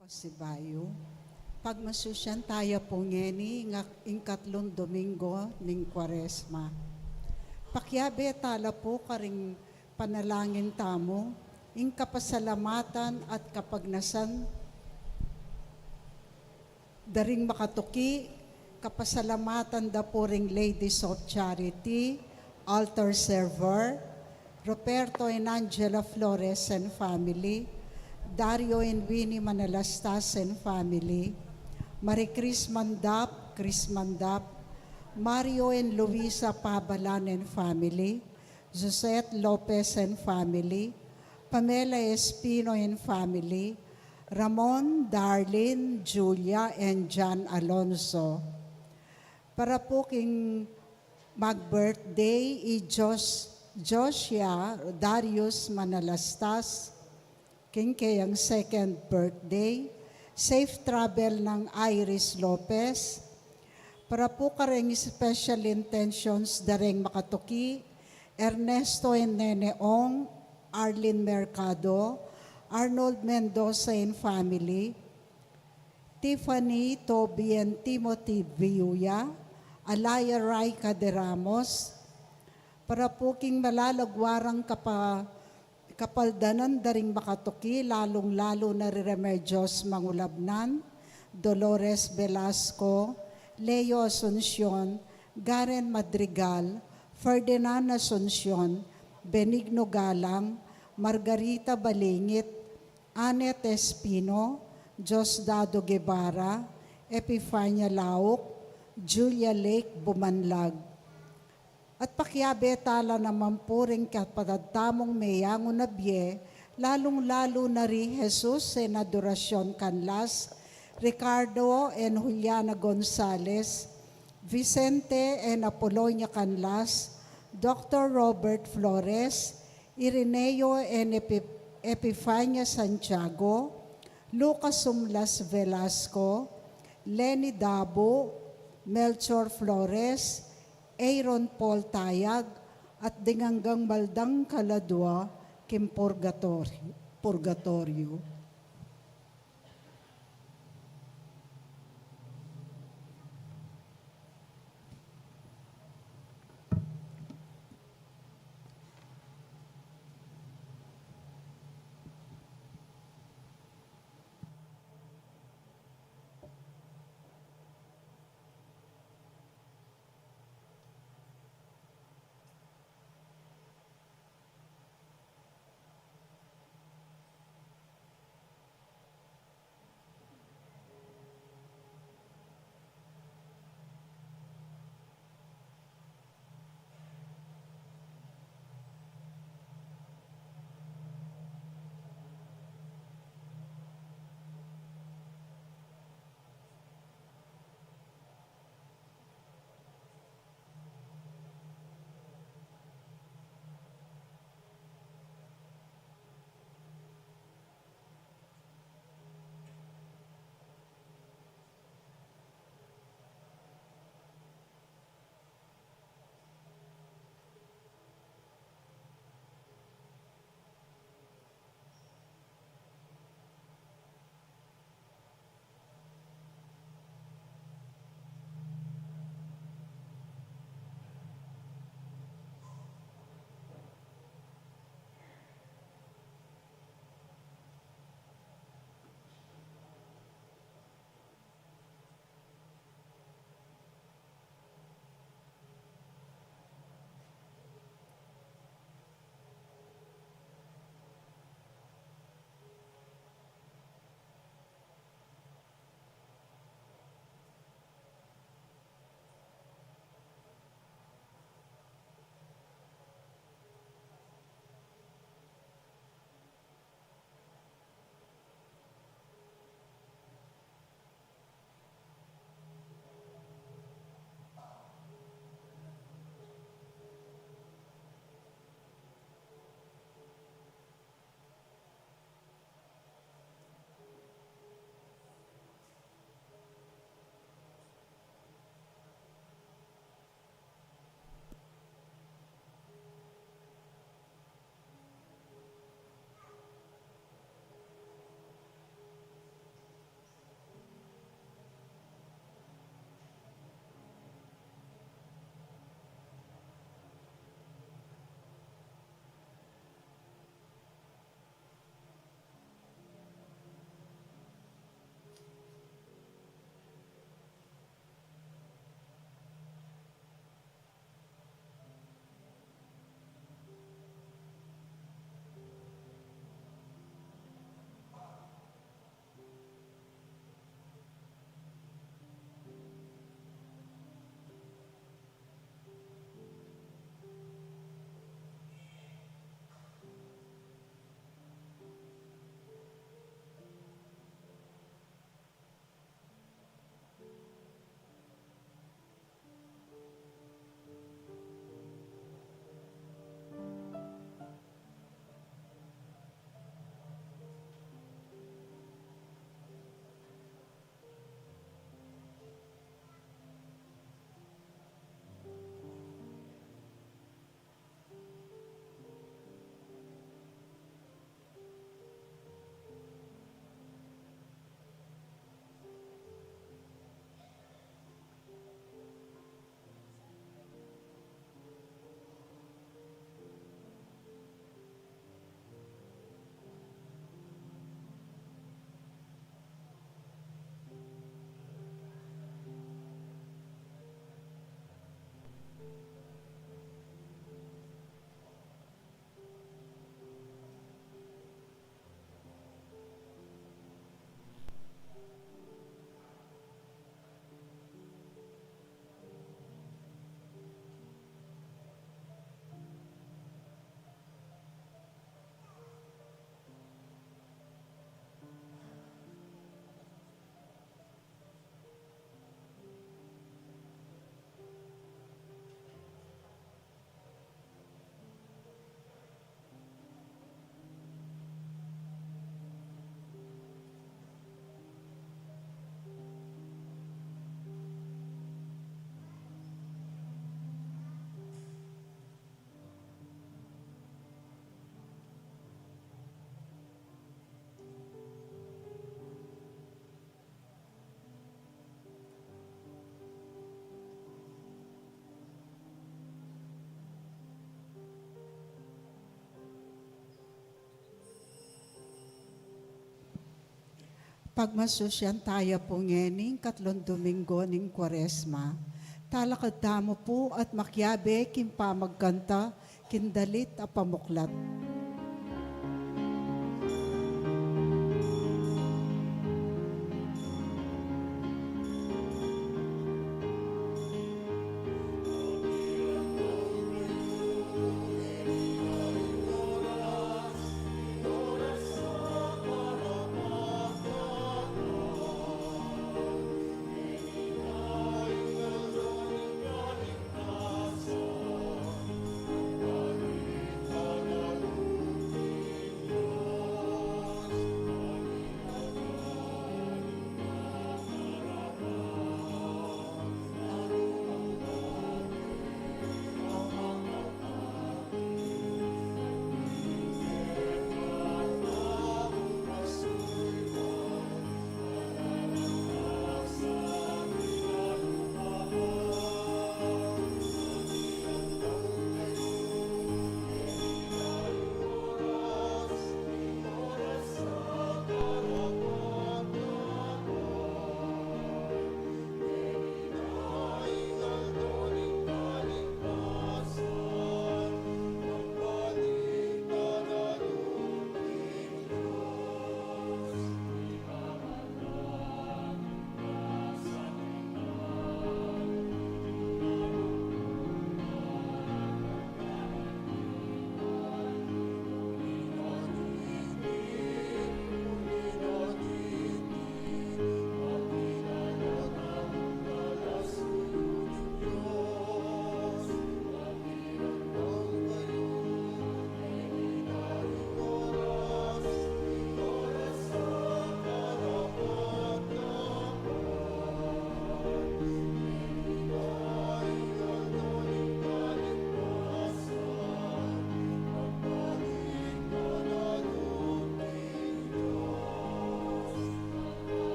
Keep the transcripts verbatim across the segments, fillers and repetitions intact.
Pasibayu. Pagmasusyan taya pu ngeni ing, ing katlung Domingo ning Kuaresma. Pakiabe tala pu karing panalangin tamu, ing kapasalamatan at kapagnasan da ring makatuki, kapasalamatan da pu ring Ladies of Charity, altar server, Roberto and Angela Flores and family, Dario and Winnie Manalastas and family, Marie Chris Mandap, Chris Mandap, Mario and Luisa Pabalan and family, Josette Lopez and family, Pamela Espino and family, Ramon, Darlene, Julia, and John Alonso. Para pu king mag-birthday, i Jos-, Josia Darius Manalastas, king keyang second birthday, safe travel nang Iris Lopez. Para pu kareng special intentions da reng makatuki, Ernesto and Nene Ong, Arlene Mercado, Arnold Mendoza and family, Tiffany, Toby and Timothy Viuya, Alaya Raika de Ramos. Para pu king malagwa rang kapa-, kapaldanan da ring makatuki, lalung-lalu na ri Remedios Mangulabnan, Dolores Velasco, Leo Asuncion, Garen Madrigal, Ferdinand Asuncion, Benigno Galang, Margarita Balingit, Annette Espino, Diosdado Guevara, Epifania Lauk, Julia Lake Bumanlag. At pakiabe tala naman pu ring kapatad tamung meyangu na bie, lalung-lalu na ri Jesus en Adoracion Canlas, Ricardo en Juliana Gonzalez, Vicente en Apolonia Canlas, Doctor Robert Flores, Ireneo en Epi-, Epifania Santiago, Lucas Umlas Velasco, Leni Dabo, Melchor Flores, Aaron Paul Tayag, at ding anggang maldang kaladua king purgatori-, purgatorio. Pagmasusyan taya pu ngening katlung Domingo ning Kuaresma, talakad tamu pu at makiabe king pamagkanta king dalit a pamuklat.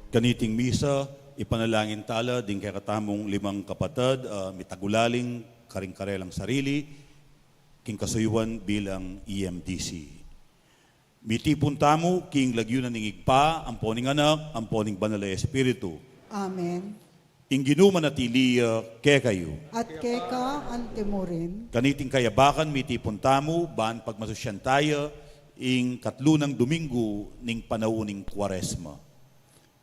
Kaniting misa, ipanalangin tala ding kekatamung limang kapatad, ah, mitagulaling karing karelang sarili, king kasuyuan bilang E M D C. Mitipun tamu king lagyu na ning Ibpa, ampo ning Anak, ampo ning Banal a Espiritu. Amen. Ing Ginu manatili ya kekayu. At keka antimurin. Kaniting kayabakan mitipun tamu, ban pagmasusyan taya ing katlu nang Domingo ning panaun ning Kuaresma.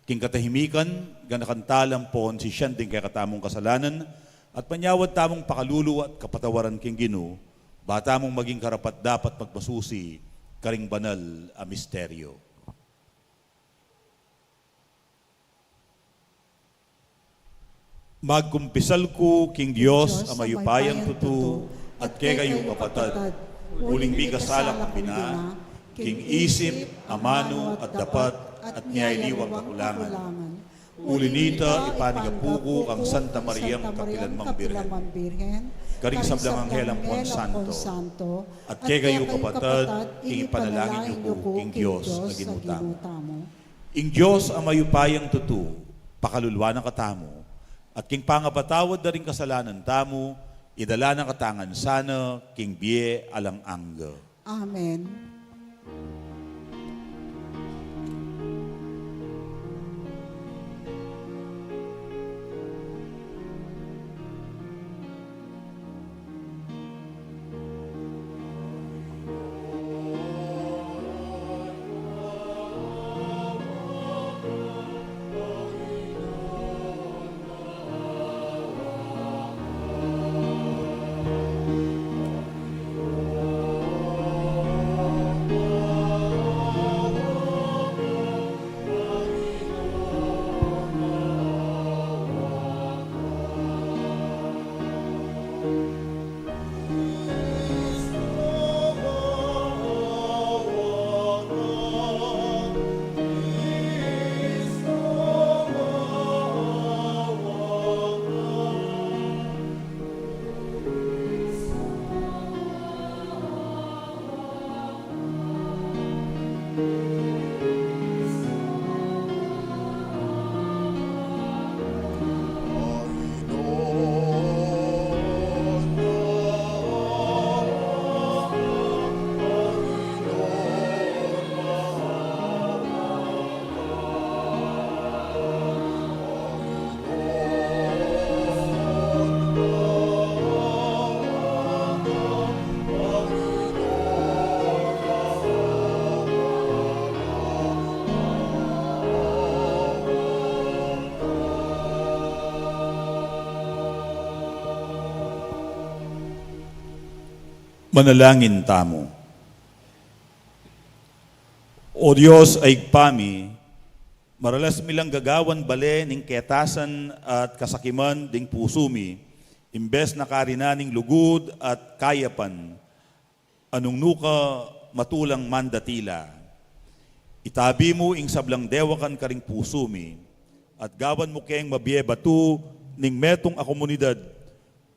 King katahimikan, ganakan tala ampon sisian ding kekatamung kasalanan, at manyawad tamung pakalulu at kapatawaran king Ginu, ba tamung maging karapat-dapat magmasusi karing banal a misteryo. Magkumpisal ku king Dios a mayupayang tutu, at kekayu kapatad, uling mikasala kung bina, king isip, amanu, at dapat, at nia iliwang kakulangan. Uli nita, ipanigapu ku kang Santa Mariang kapilanmang Birhen, karing sablang anghel ampon santo, at kekayu kapatad, ing ipanalangin yu ku king Dios a Ginu tamu. Ing Dios a mayupayang tutu, pakaluluan na katamu, at king pangapatawad da ring kasalanan tamu, idala na katamu ngan sana king bie alang angga. Amen. Manalangin tamu. O Dios a Ibpa mi, maralas mi lang gagawan bale ning ketasan at kasakiman ding pusu mi, imbes na karinan ning lugud at kayapan, a nung nuka matulang mandatila. Itabi mu ing sablang dewakan karing pusu mi, at gawan mu keng mabie batu ning metung a komunidad,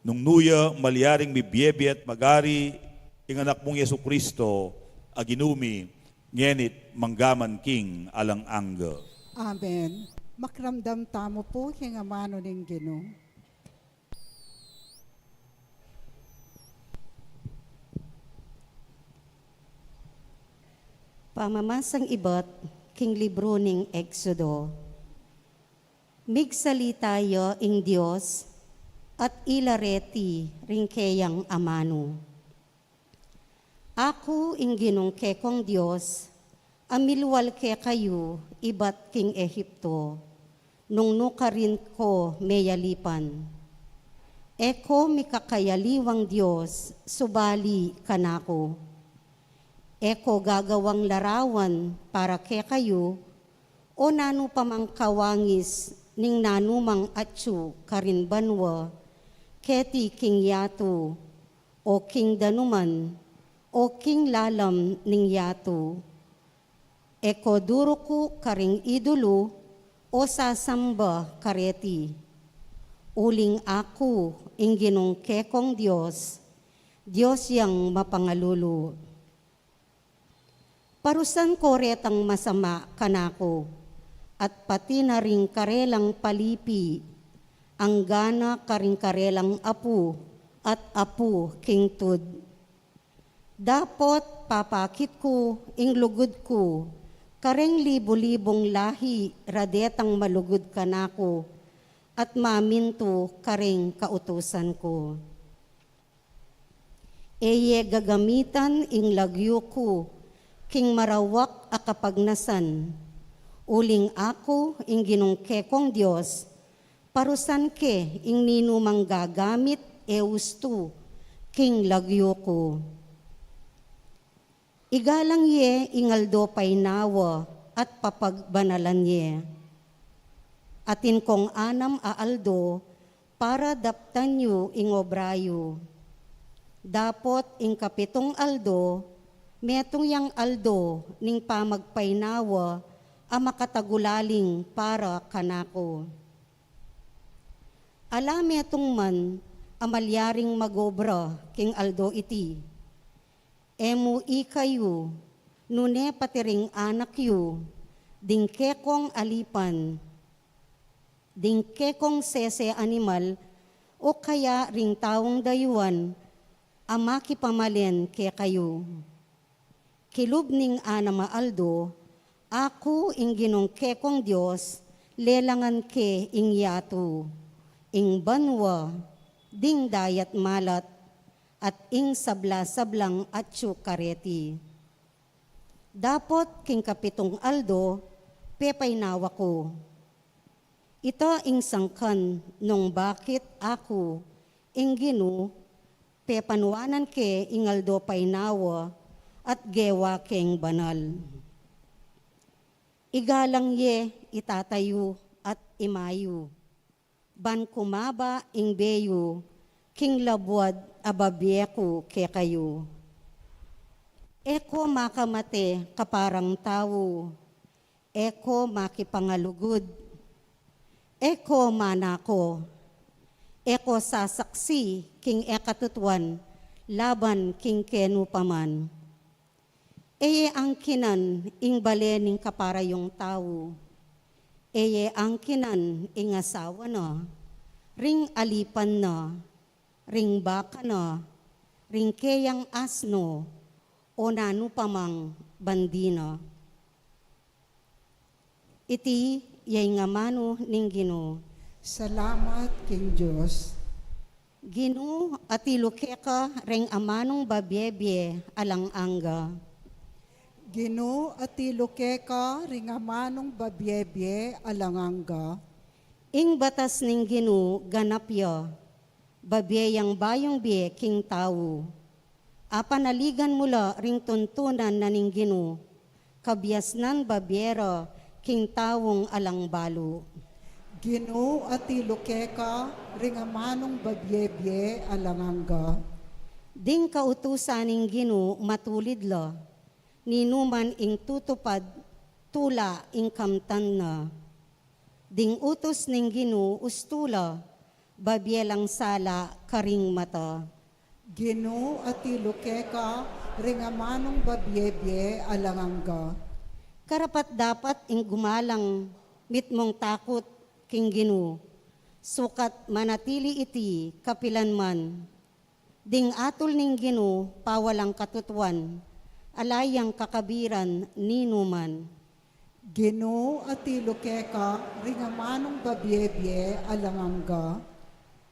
nung nu ya malyaring mibie-bie at magari ing Anak mung Jesucristo, a Ginu mi, ngeni't manggaman king alang angga. Amen. Makiramdam tamu pu king amanu ning Ginu. Pamamasang ibat king libru ning Exodo. Migsalita ya ing Dios at ila reti ring keyang amanu. Aku ing Ginung kekong Dios, a milwal kekayu ibat king Egipto, nung nukarin ko meyalipan. E ko mikakayaliwang Dios subali kanaku. E ko gagawang larawan para kekayu, o nanu pamang kawangis ning nanumang atsu karin banua, keti king yatu, o king danuman, o king lalam ning yatu. E ko duruku karing idulu, o sasamba kareti. Uling aku ing Ginung kekong Dios, Dios yang mapangalulu. Parusan ko retang masama kanaku, at pati na ring karelang palipi, anggana karing karelang apu at apu king tud. Dapot papakit ku ing lugud ku kareng libu-libung lahi ra detang malugud kanaku, at mamintu kareng kautusan ku. E ye gagamitan ing lagyu ku king marawak a kapagnasan, uling aku ing Ginung kekong Dios, parusan ke ing ninumang gagamit e ustu king lagyu ku. Igalang ye ing aldo painawa at papagbanalan ye. Atin kong anam a aldo para daptan yu ing obra yu. Dapot ing kapitung aldo, metung yang aldo ning pamagpainawa a makatagulaling para kanaku. Ala metung man a malyaring magobra king aldo iti. E mu ikayu, nune pati ring anak yu, ding kekong alipan, ding kekong sese animal, o kaya ring taung dayuan a makipamalen kekayu. Kilub ning anam a aldo, aku ing Ginung kekong Dios, lelangan ke ing yatu, ing banua, ding dayat malat, at ing sabla-sablang atsu kareti. Dapot king kapitung aldo, pepainawa ku. Ita ing sangkan nung bakit aku, ing Ginu, pepanuanan ke ing aldo painawa at gewa keng banal. Igalang ye i tata yu at i ma yu, ban kumaba ing bie yu king labuad a babie ku kekayu. E ko makamate kaparang tau, e ko makipangalugud, e ko manako, e ko sasaksi king e katutuan laban king kenu pa man. E ye angkinan ing bale ning kaparayung tau. E ye angkinan ing asawa na, ring alipan na, ring baka na, ring keyang asno, o nanu pa mang bandi na. Iti ya ing amanu ning Ginu. Salamat king Dios. Ginu, atilu keka ring amanung babie-bie alang angga. Ginu, atilu keka ring amanung babie-bie alang angga. Ing batas ning Ginu ganap ya, babie yang bayung bie king tau. Apanaligan mu la ring tuntunan na ning Ginu, kabiasnan babie ra king taung alang balu. Ginu, atilu keka ring amanung babie-bie alang angga. Ding kautusan ning Ginu matulid la, ninuman ing tutupad tula ing kamtan na. Ding utus ning Ginu ustu la, babie lang sala karing mata. Ginu, atilu keka ring amanung babie-bie alang angga. Karapat-dapat ing gumalang mitmung takut king Ginu, sukat manatili iti kapilan man. Ding atul ning Ginu pawalang katutuan, ala yang kakabiran ninuman. Ginu, atilu keka ring amanung babie-bie alang angga.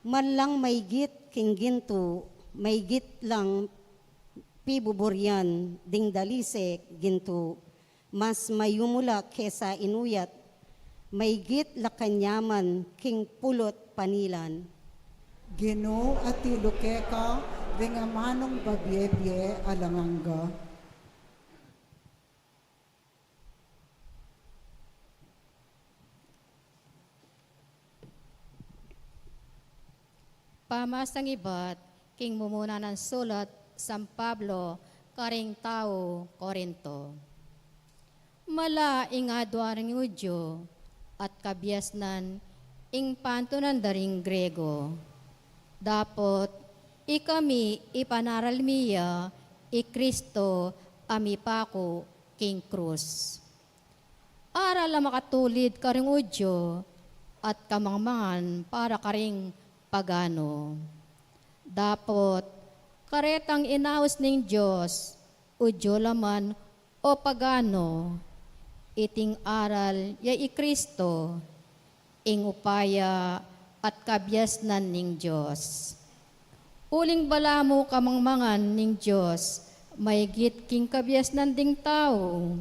Manlang maygit king gintu, maygit lang pibuburian ding dalise gintu, mas mayumu la kesa inuyat, maygit la kanyaman king pulu't panilan. Ginu, atilu keka ring amanung babie-bie alang angga. Pamasang ibat king mumuna nang sulat San Pablo karing tau Corinto. Mala ing adua ring Judio at kabiasnan ing pantunan da ring Grego. Dapot ikami ipanaral mi ya i Kristo a mipaku king krus. Aral a makatulid karing Judio at kamangmangan para karing pagano. Dapot karetang inaus ning Dios, Judio la man o pagano, iting aral ya i Kristo, ing upaya at kabiasnan ning Dios. Uling balamu kamangmangan ning Dios maygit king kabiasnan ding tau,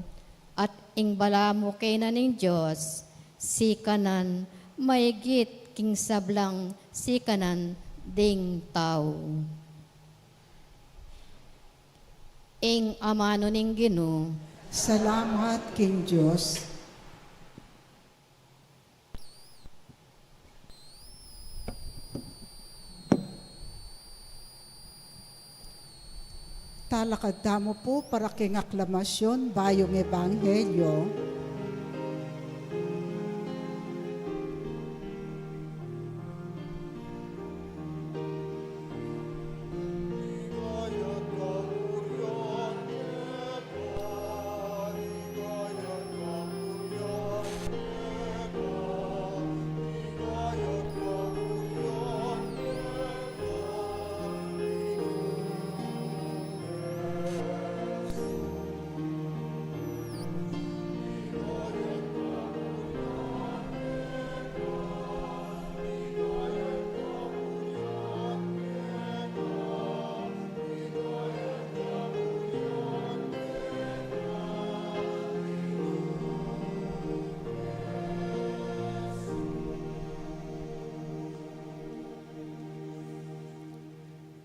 at ing balamu kena ning Dios sikanan maygit king sablang sikanan ding tau. Ing amanu ning Ginu. Salamat king Dios. Talakad tamu pu para king aklamasyun, Bayung Ebanghelyo.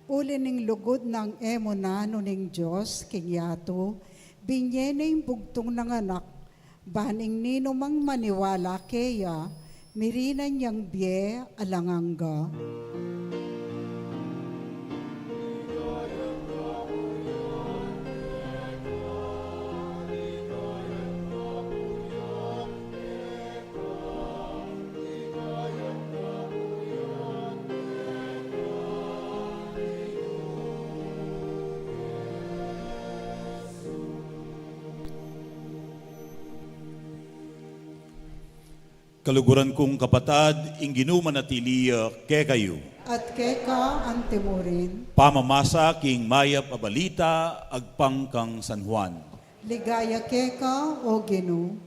Uli ning lugud nang e mu nanu ning Dios king yatu, binye ne ing bugtung nang anak, ban ing ninumang maniwala keya, mirinan yang bie alang angga. Kaluguran kung kapatad, ing Ginu manatili ya kekayu. At keka anti mu rin. Pamamasa king mayap a balita agpang kang San Juan. Ligaya keka, O Ginu.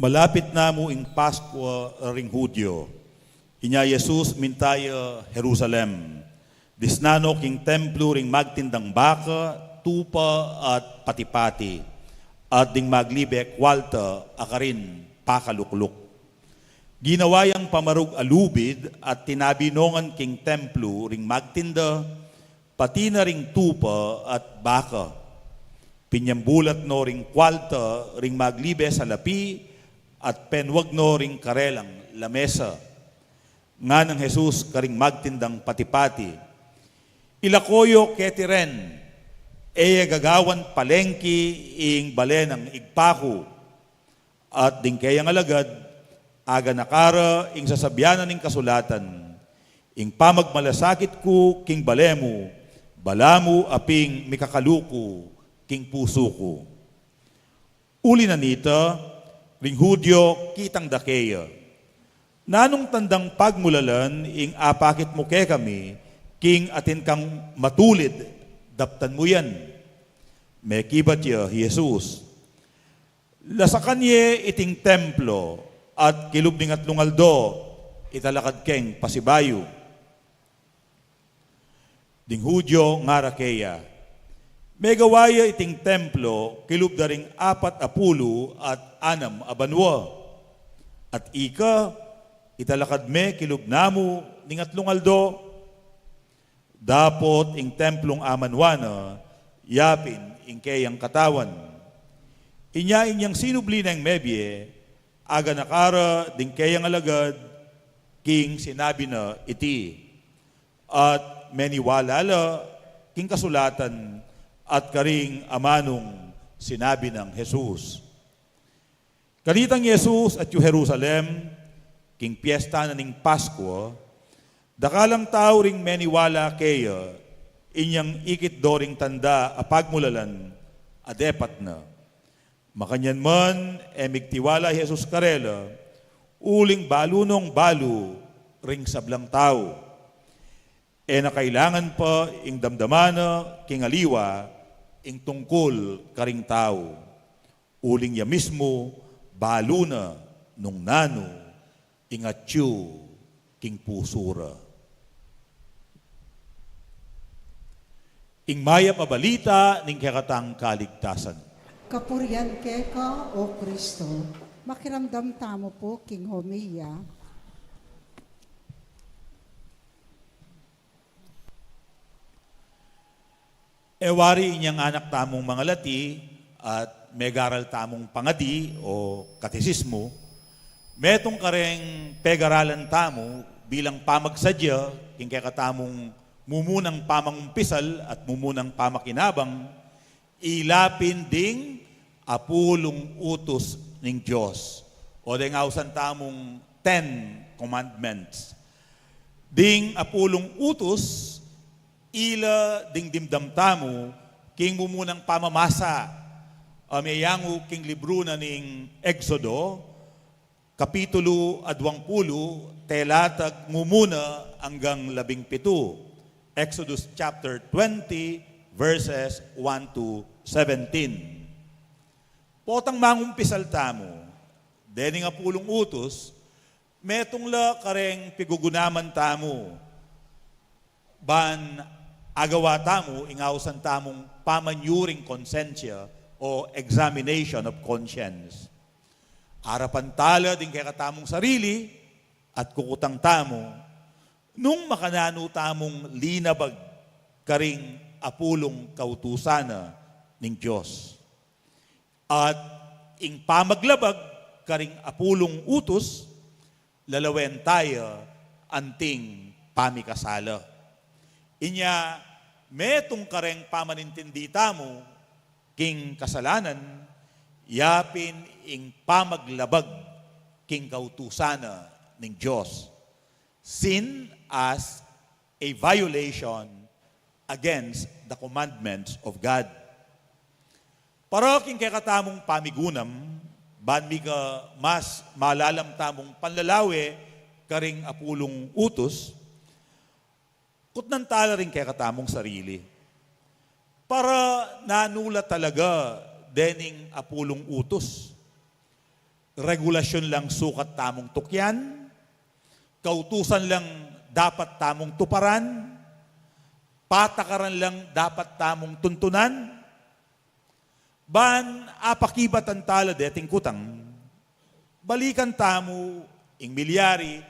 Malapit na mu ing Paskua ring Judio. Inya i Jesus minta ya Jerusalem. Disnan no king templo ring magtindang baka, tupa at pati-pati, at ding maglibe kwalta a karin pakalukluk. Ginawa yang pamarug a lubid at tinabi no ngan king templo ring magtinda, pati na ring tupa at baka. Pinyambulat no ring kwalta ring maglibe salapi at penwag no ring karelang lamesa. Nganang Jesus karing magtindang pati-pati, "Ilako yu keti ren, e ye gagawan palengki ing bale nang Ibpa ku." At ding keyang alagad, aganaka ra ing sasabian na ning kasulatan, "Ing pamagmalasakit ku king bale mu, balamu a pin mikakaluku king pusu ku." Uli na nita, ring Judio kitang da keya, "Nanung tandang pagmulalan ing apakit mu kekami king atin kang matulid, daptan mu yan?" Mekibat ya i Jesus, "Lasakan ye iting templo, at kilub ning atlung aldo, italakad keng pasibayu." Ding Judio ngara keya, "Megawa ya iting templo kilub da ring apat a pulu at anam a banua. At ika, italakad me kilub namu ning atlung aldo?" Dapot ing templong amanwa na, yapin ing keyang katawan. Inya inyang sinubli neng mebie, aganaka ra ding keyang alagad king sinabi na iti. At meniwala la king kasulatan at karing amanung sinabi nang Jesus. Kanitang Jesus atyu Jerusalem, king piesta na ning Paskua, dakalang tau ring meniwala keya, inyang ikit do ring tanda a pagmulalan a depat na. Makanyan man, e migtiwala i Jesus karela, uling balu nong balu ring sablang tau. E na kailangan pa ing damdaman na king aliwa ing tungkul karing tau. Uling ya mismu, balu na nung nanu ing atyu king pusu ra. Ing mayap a balita ning kekatang kaligtasan. Kapurian keka, O Kristo. Makiramdam tamu pu king homilia. E wari inyang anak tamung mangalati at megaral tamung pangadi o katesismu, metung kareng pegaralan tamu bilang pamagsadya king kekatamung mumunang pamangumpisal at mumunang pamakinabang, ila pin ding apulung utus ning Dios, o deng ausan tamung Ten Commandments. Ding apulung utus, ila ding dimdam tamu king mumunang pamamasa a meyangu king libru na ning Exodo, kapitulu aduang pulu, talatang mumuna anggang labing pitu. Exodus chapter twenty, verses one to seventeen. Potang mangumpisal tamu dening apulung utus, metung la kareng pigugunaman tamu ban agawa tamu ing ausan tamung pamanyuring konsensya o examination of conscience. Arapan tala ding kekatamung sarili at kukutang tamu nung makananu tamung linabag karing apulung kautusan na ning Dios. At ing pamaglabag karing apulung utus, lalawen taya anting pamikasala. Inya, metung kareng pamanintindi tamu king kasalanan, yapin ing pamaglabag king kautusan na ning Dios. Sin as a violation against the commandments of God. Para king kekatamung pamigunam, ban mika mas malalam tamung panlalawe karing apulung utus, kutnan tala ring kekatamung sarili. Para nanu la talaga dening apulung utus? Regulasyun lang sukat tamung tukyan? Kautusan lang dapat tamung tuparan? patakaran lang dapat tamung tuntunan, ban apakibatan tala deting kutang, balikan tamu ing milyari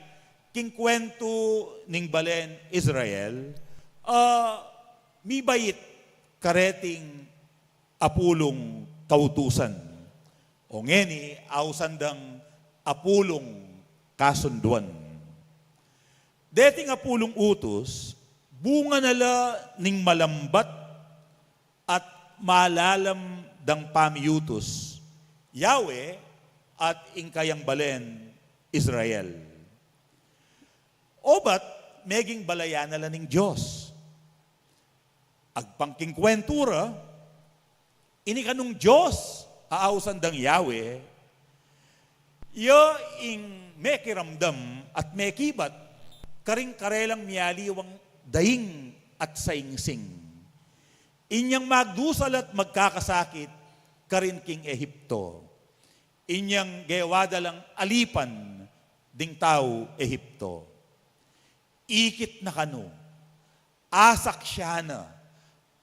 king kwentu ning balen Israel, a mibait kareting apulung kautusan. O ngeni, ausan dang apulung kasunduan. Deting apulung utus, bunga na la ning malambat at malalam dang pamiutus, Yahweh at ing kayang balen, Israel. Obat, meging balayan na la ning Dios. Agpang king kwentura, ini kanung Dios a ausan dang Yahweh, iya ing mekiramdam at mekibat karing karelang mialiwang daing at saingsing. Inyang magdusal at magkakasakit karin king Ehipto. Inyang gewa da lang alipan ding tau Ehipto. Ikit na kanu, asaksian na,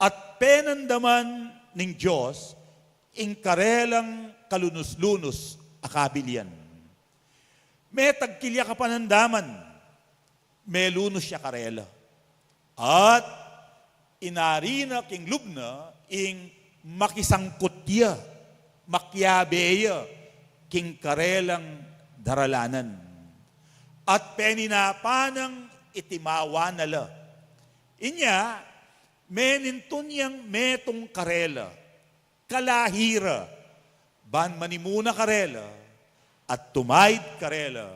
at penandaman ning Dios ing karelang kalunus-lunus a kabilian. Metagkil ya kapanandaman, melunus ya karela. At inari na king lub na ing makisangkut ya, makiabe ya king karelang daralanan. At peninapa nang itimawa na la. Inya, menintun yang metung karela, kalahi ra, ban manimuna karela, at tumaid karela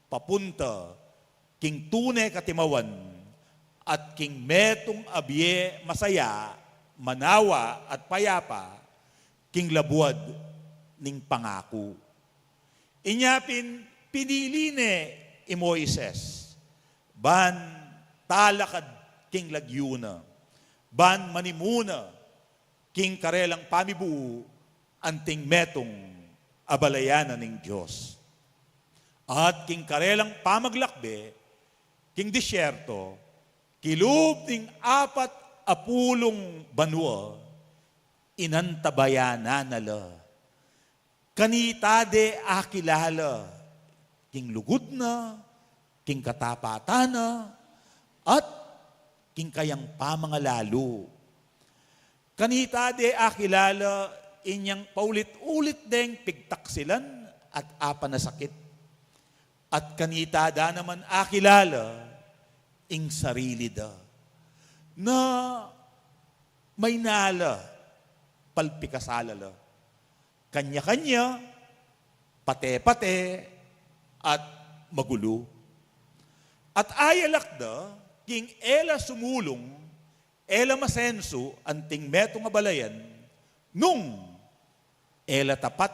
papunta king tune katimawan, at king metung a bie masaya, manawa, at payapa, king labuad ning pangaku. Inya pin, pinili ne i Moises ban talakad king lagyu na, ban manimuna king karelang pamibuu anting metung a balayan na ning Dios. At king karelang pamaglakbe king disyerto, kilub ning apat a pulung banua, inantabayanan na la. Kanita de akilala king lugud na, king katapatan na, at king kayang pamangalalu. Kanita de akilala inyang paulit-ulit deng pigtaksilan at apanasakit. At kanita da naman akilala ing sarili da, na maynala, palpikasala la. Kanya-kanya, pate-pate, at magulu. At ayalak da king e la sumulung, e la masensu anting metung a balayan, nung e la tapat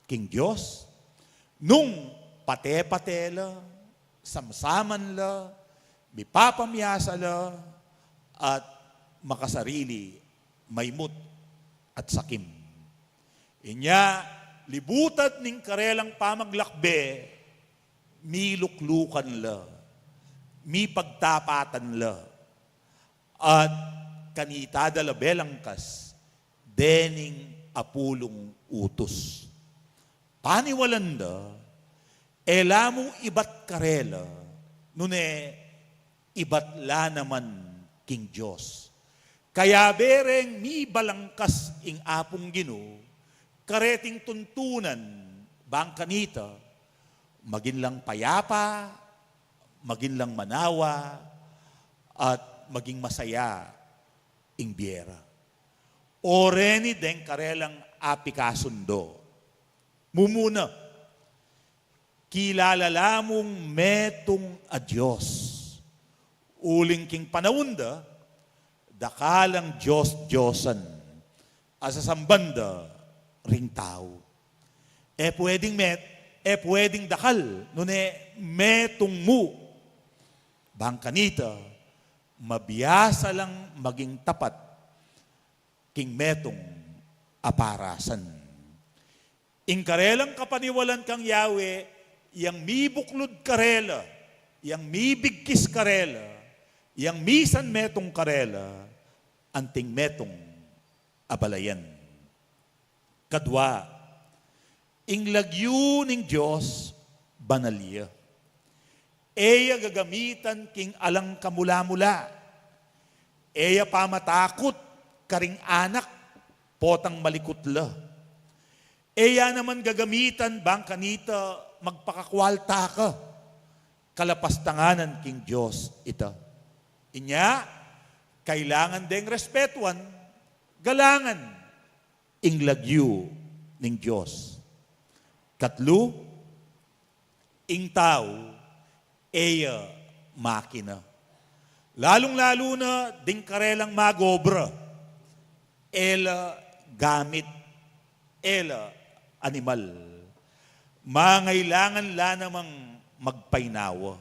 king Dios, nung pate-pate la, samsaman la, mipapamiasa la, at makasarili, maimut, at sakim. Inya, libutan ning karelang pamaglakbe, miluklukan la, mipagtapatan la, at kanita da la belangkas dening apulung utus. Paniwalan da, e la mu ibat karela, nune ibat la naman king Dios. Kayabe reng mibalangkas ing Apung Ginu kareting tuntunan, bang kanita maging lang payapa, maging lang manawa, at maging masaya ing bie ra. O reni deng karelang apikasundo. Mumuna, kilala la mung metung a Dios. Uling king panaun da, dakalang dios-diosan a sasamban da ring tau. E pweding met-, e pweding dakal, nune metung mu. Bang kanita, mabiasa lang maging tapat king metung a parasan. Ing karelang kapaniwalan kang Yahweh, yang mibuklud karela, yang mibigkis karela, Yang misan metung karela, anting metung a balayan. Kadwa, ing lagyu ning Dios banal ya. E ya gagamitan king alang kamula-mula. E ya pamatakut karing anak, potang malikut la. E ya naman gagamitan bang kanita magpakakwalta ka. Kalapastanganan king Dios ita. Inya, kailangan deng respetuan, galangan ing lagyu ning Dios. Katlu, ing tau e ya makina. Lalung-lalu na ding karelang mag-obra, e la gamit, e la animal. Mangailangan la namang magpainawa.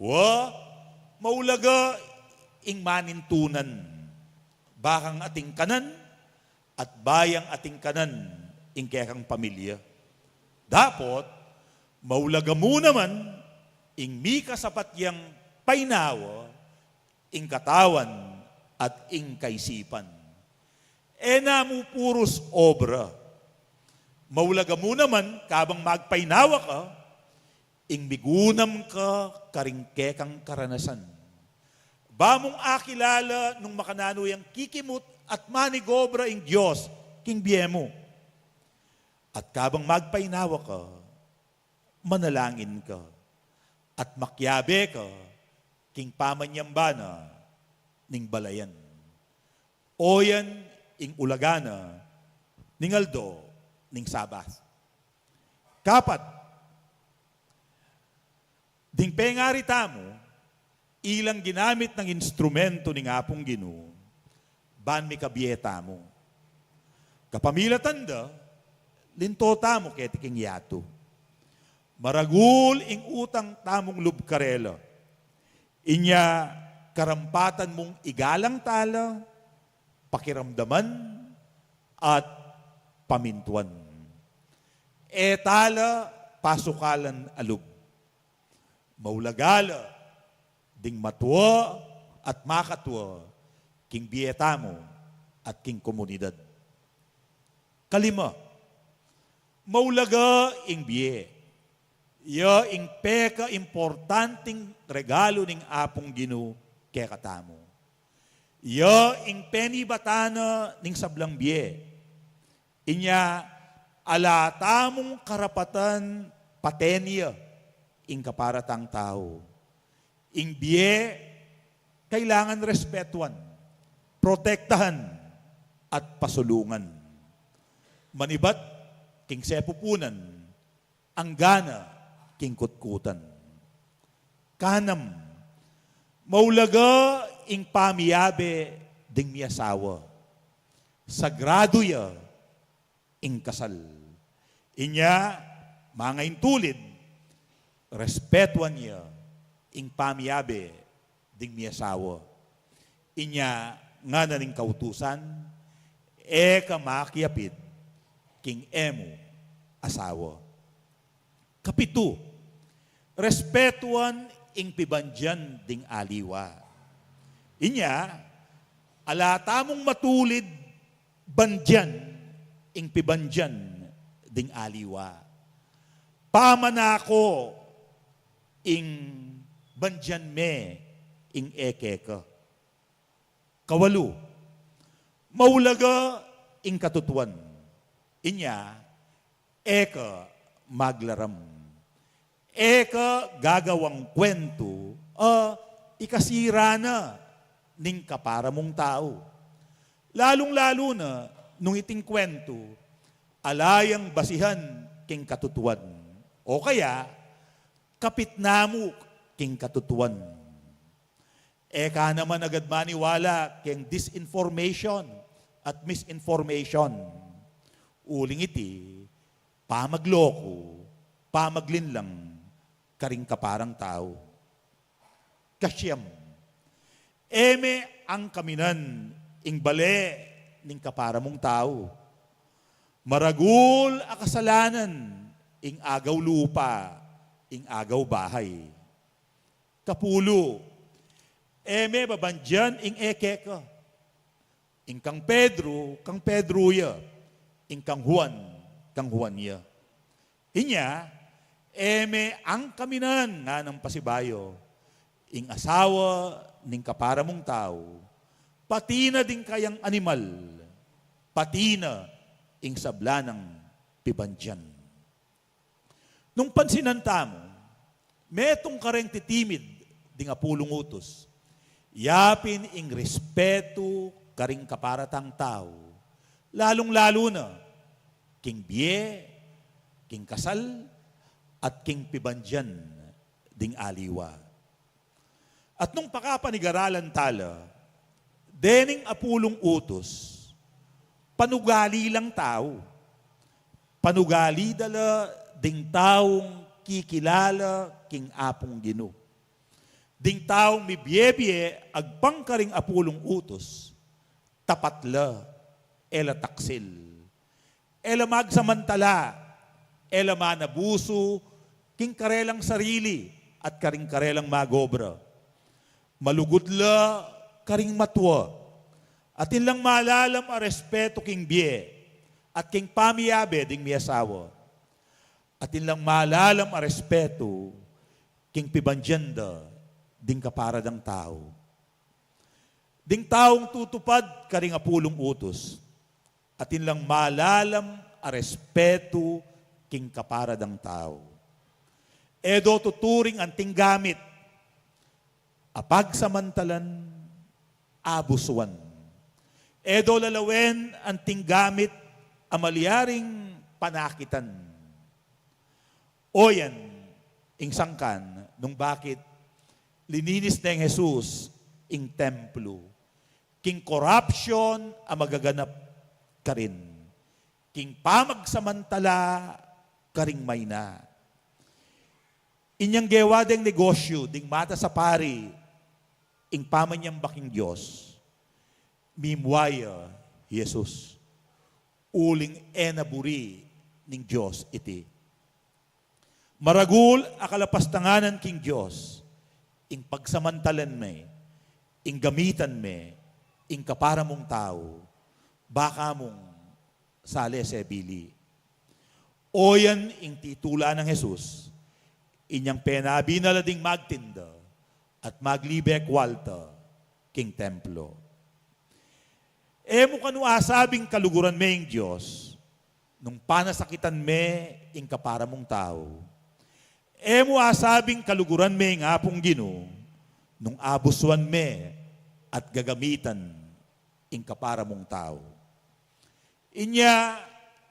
Wa, maulaga ing manintunan. Bakang ating kanan, at bayang ating kanan ing kekang pamilya. Dapot, maulaga mu naman ing mikasapat yang painawa, ing katawan at ing kaisipan. E na mu purus obra. Maulaga mu naman kabang magpainawa ka, ing migunam ka karing kekang karanasan. Ba mung akilala nung makananu yang kikimut at manigobra ing Dios king bie mu. At kabang magpainawa ka, manalangin ka, at makiabe ka king pamanyamba na ning balayan. Oyan ing ulaga na ning aldo ning Sabat. Kapat, ding pengari tamu, ilang ginamit nang instrumentu ning Apung Ginu, ban mikabie tamu. Kapamilatan da, linto tamu keti king yatu. Maragul ing utang tamung lub karela. Inya karampatan mung igalang tala, pakiramdaman, at pamintuan. E tala pasukalan a lub. Maulaga la ding matua at makatua king bie tamu at king komunidad. Kalima, maulaga ing bie. Ya ing pekaimportanting regalu ning Apung Ginu kekatamu. Ya ing penibatan na ning sablang bie. Inya, ala tamung karapatan paten ya ing kapara tang tau. Ing bie, kailangan respetuan, protektahan, at pasulungan. Manibat king sepupunan, anggana king kutkutan. Kanam, maulaga ing pamiabe ding miasawa. Sagradu ya ing kasal. Inya, mangaintulid, respetuan ya ing pamiabe ding miasawa. Inya ngana ning kautusan, e ka makiapit king e mu asawa. Kapitu, respetuan ing pibandian ding aliwa. Inya, ala tamung matulid bandian ing pibandian ding aliwa. Pamanako ing bandian me ing e keka. Kawalu, maulaga ing katutuan. Inya, e ka maglaram. E ka gagawang kwentu a ikasira na ning kapara mung tau. Lalung-lalu na nung iting kwentu, ala yang basihan king katutuan. O kaya, kapit na mu king katutuan. E ka naman agad maniwala keng disinformation at misinformation. Uling iti, pamagloku, pamaglinlang karing kaparang tau. Kasiam, e me angkaminan ing bale ning kapara mung tau. Maragul a kasalanan ing agaw lupa, ing agaw bahay. Kapulu, e me babandian ing e keka. Ing kang Pedro, kang Pedro ya. Ing kang Juan, kang Juan ya. Inya, e me angkaminan nganang pasibayu, ing asawa ning kapara mung tau, pati na ding kayang animal, pati na ing sabla nang pibandian. Nung pansinan tamu, metung kareng titimid ding apulung utus, yapin ing respetu karing kapara tang tau, lalung-lalu na king bie, king kasal, at king pibandian ding aliwa. At nung pakapanigaralan tala, dening apulung utus, panugali lang tau. Panugali da la ding taung kikilala king Apung Ginu. Ding taung mibie-bie agpang karing apulung utus, tapat la, e la taksil. E la magsamantala, e la manabusu king karelang sarili at karing karelang magobra. Malugud la karing matua. Atin lang malalam a respetu king bie at king pamiyabe ding miasawa. Atin lang malalam a respetu king pibandian da ding kapara dang tau. Ding taung tutupad karing apulung utus, atin lang malalam a respetu king kapara dang tau. E do tuturing anting gamit a pagsamantalan, abusuan. E do lalawen anting gamit a malyaring panakitan. O yan ing sangkan nung bakit lininis neng Jesus ing templo king korapsyon a magaganap karin, king pamagsamantala karing maina. Inyang gewa deng negosyu ding mata sapari ing pamanyamba king Dios, mimua ya i Jesus. Uling e na buri ning Dios iti. Maragul a kalapastanganan king Dios ing pagsamantalan me, ing gamitan me ing kapara mung tau, baka mung sale se bili. O yan ing titula nang Jesus, inyang penabi na la ding magtinda at maglibe kualta king templo. E mu kanu asabing kaluguran me ing Dios nung panasakitan me ing kapara mung tau? E mu asabing kaluguran me ing Apung Ginu nung abusuan me at gagamitan ing kapara mung tau? Inya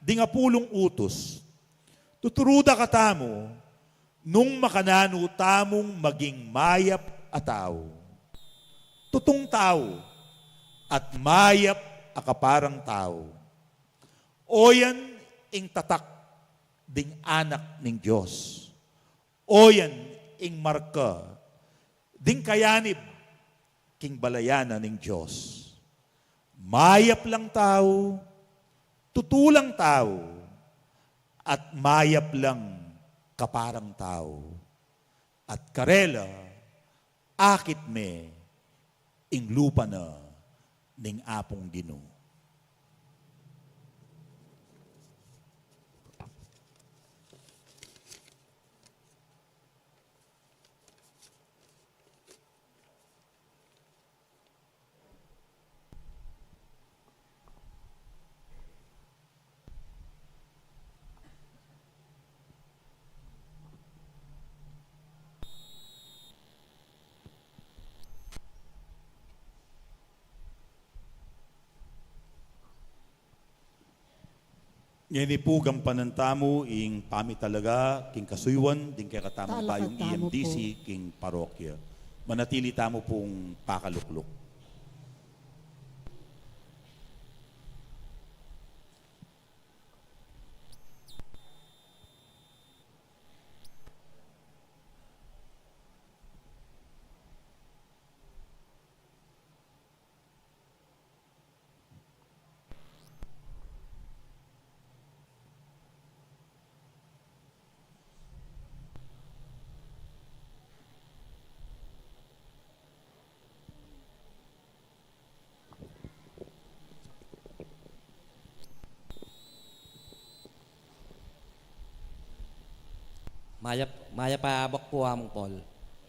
ding apulung utus, tuturu da katamu nung makananu tamung maging mayap a tau, tutung tau, at mayap a kaparang tau. O yan ing tatak ding anak ning Dios. O yan ing marka ding kayanib king balayan na ning Dios. Mayap lang tau, tutu lang tau, at mayap lang kaparang tau. At karela, akit me ing lupa na ning Apung Ginu. Ngeni pu, gampanan tamu ing pamitalaga king kasuyuan ding kekatamung bayung E M D C king parokya. Manatili tamu pung pakalukluk. Mayap, mayap a abak pu, Among Paul,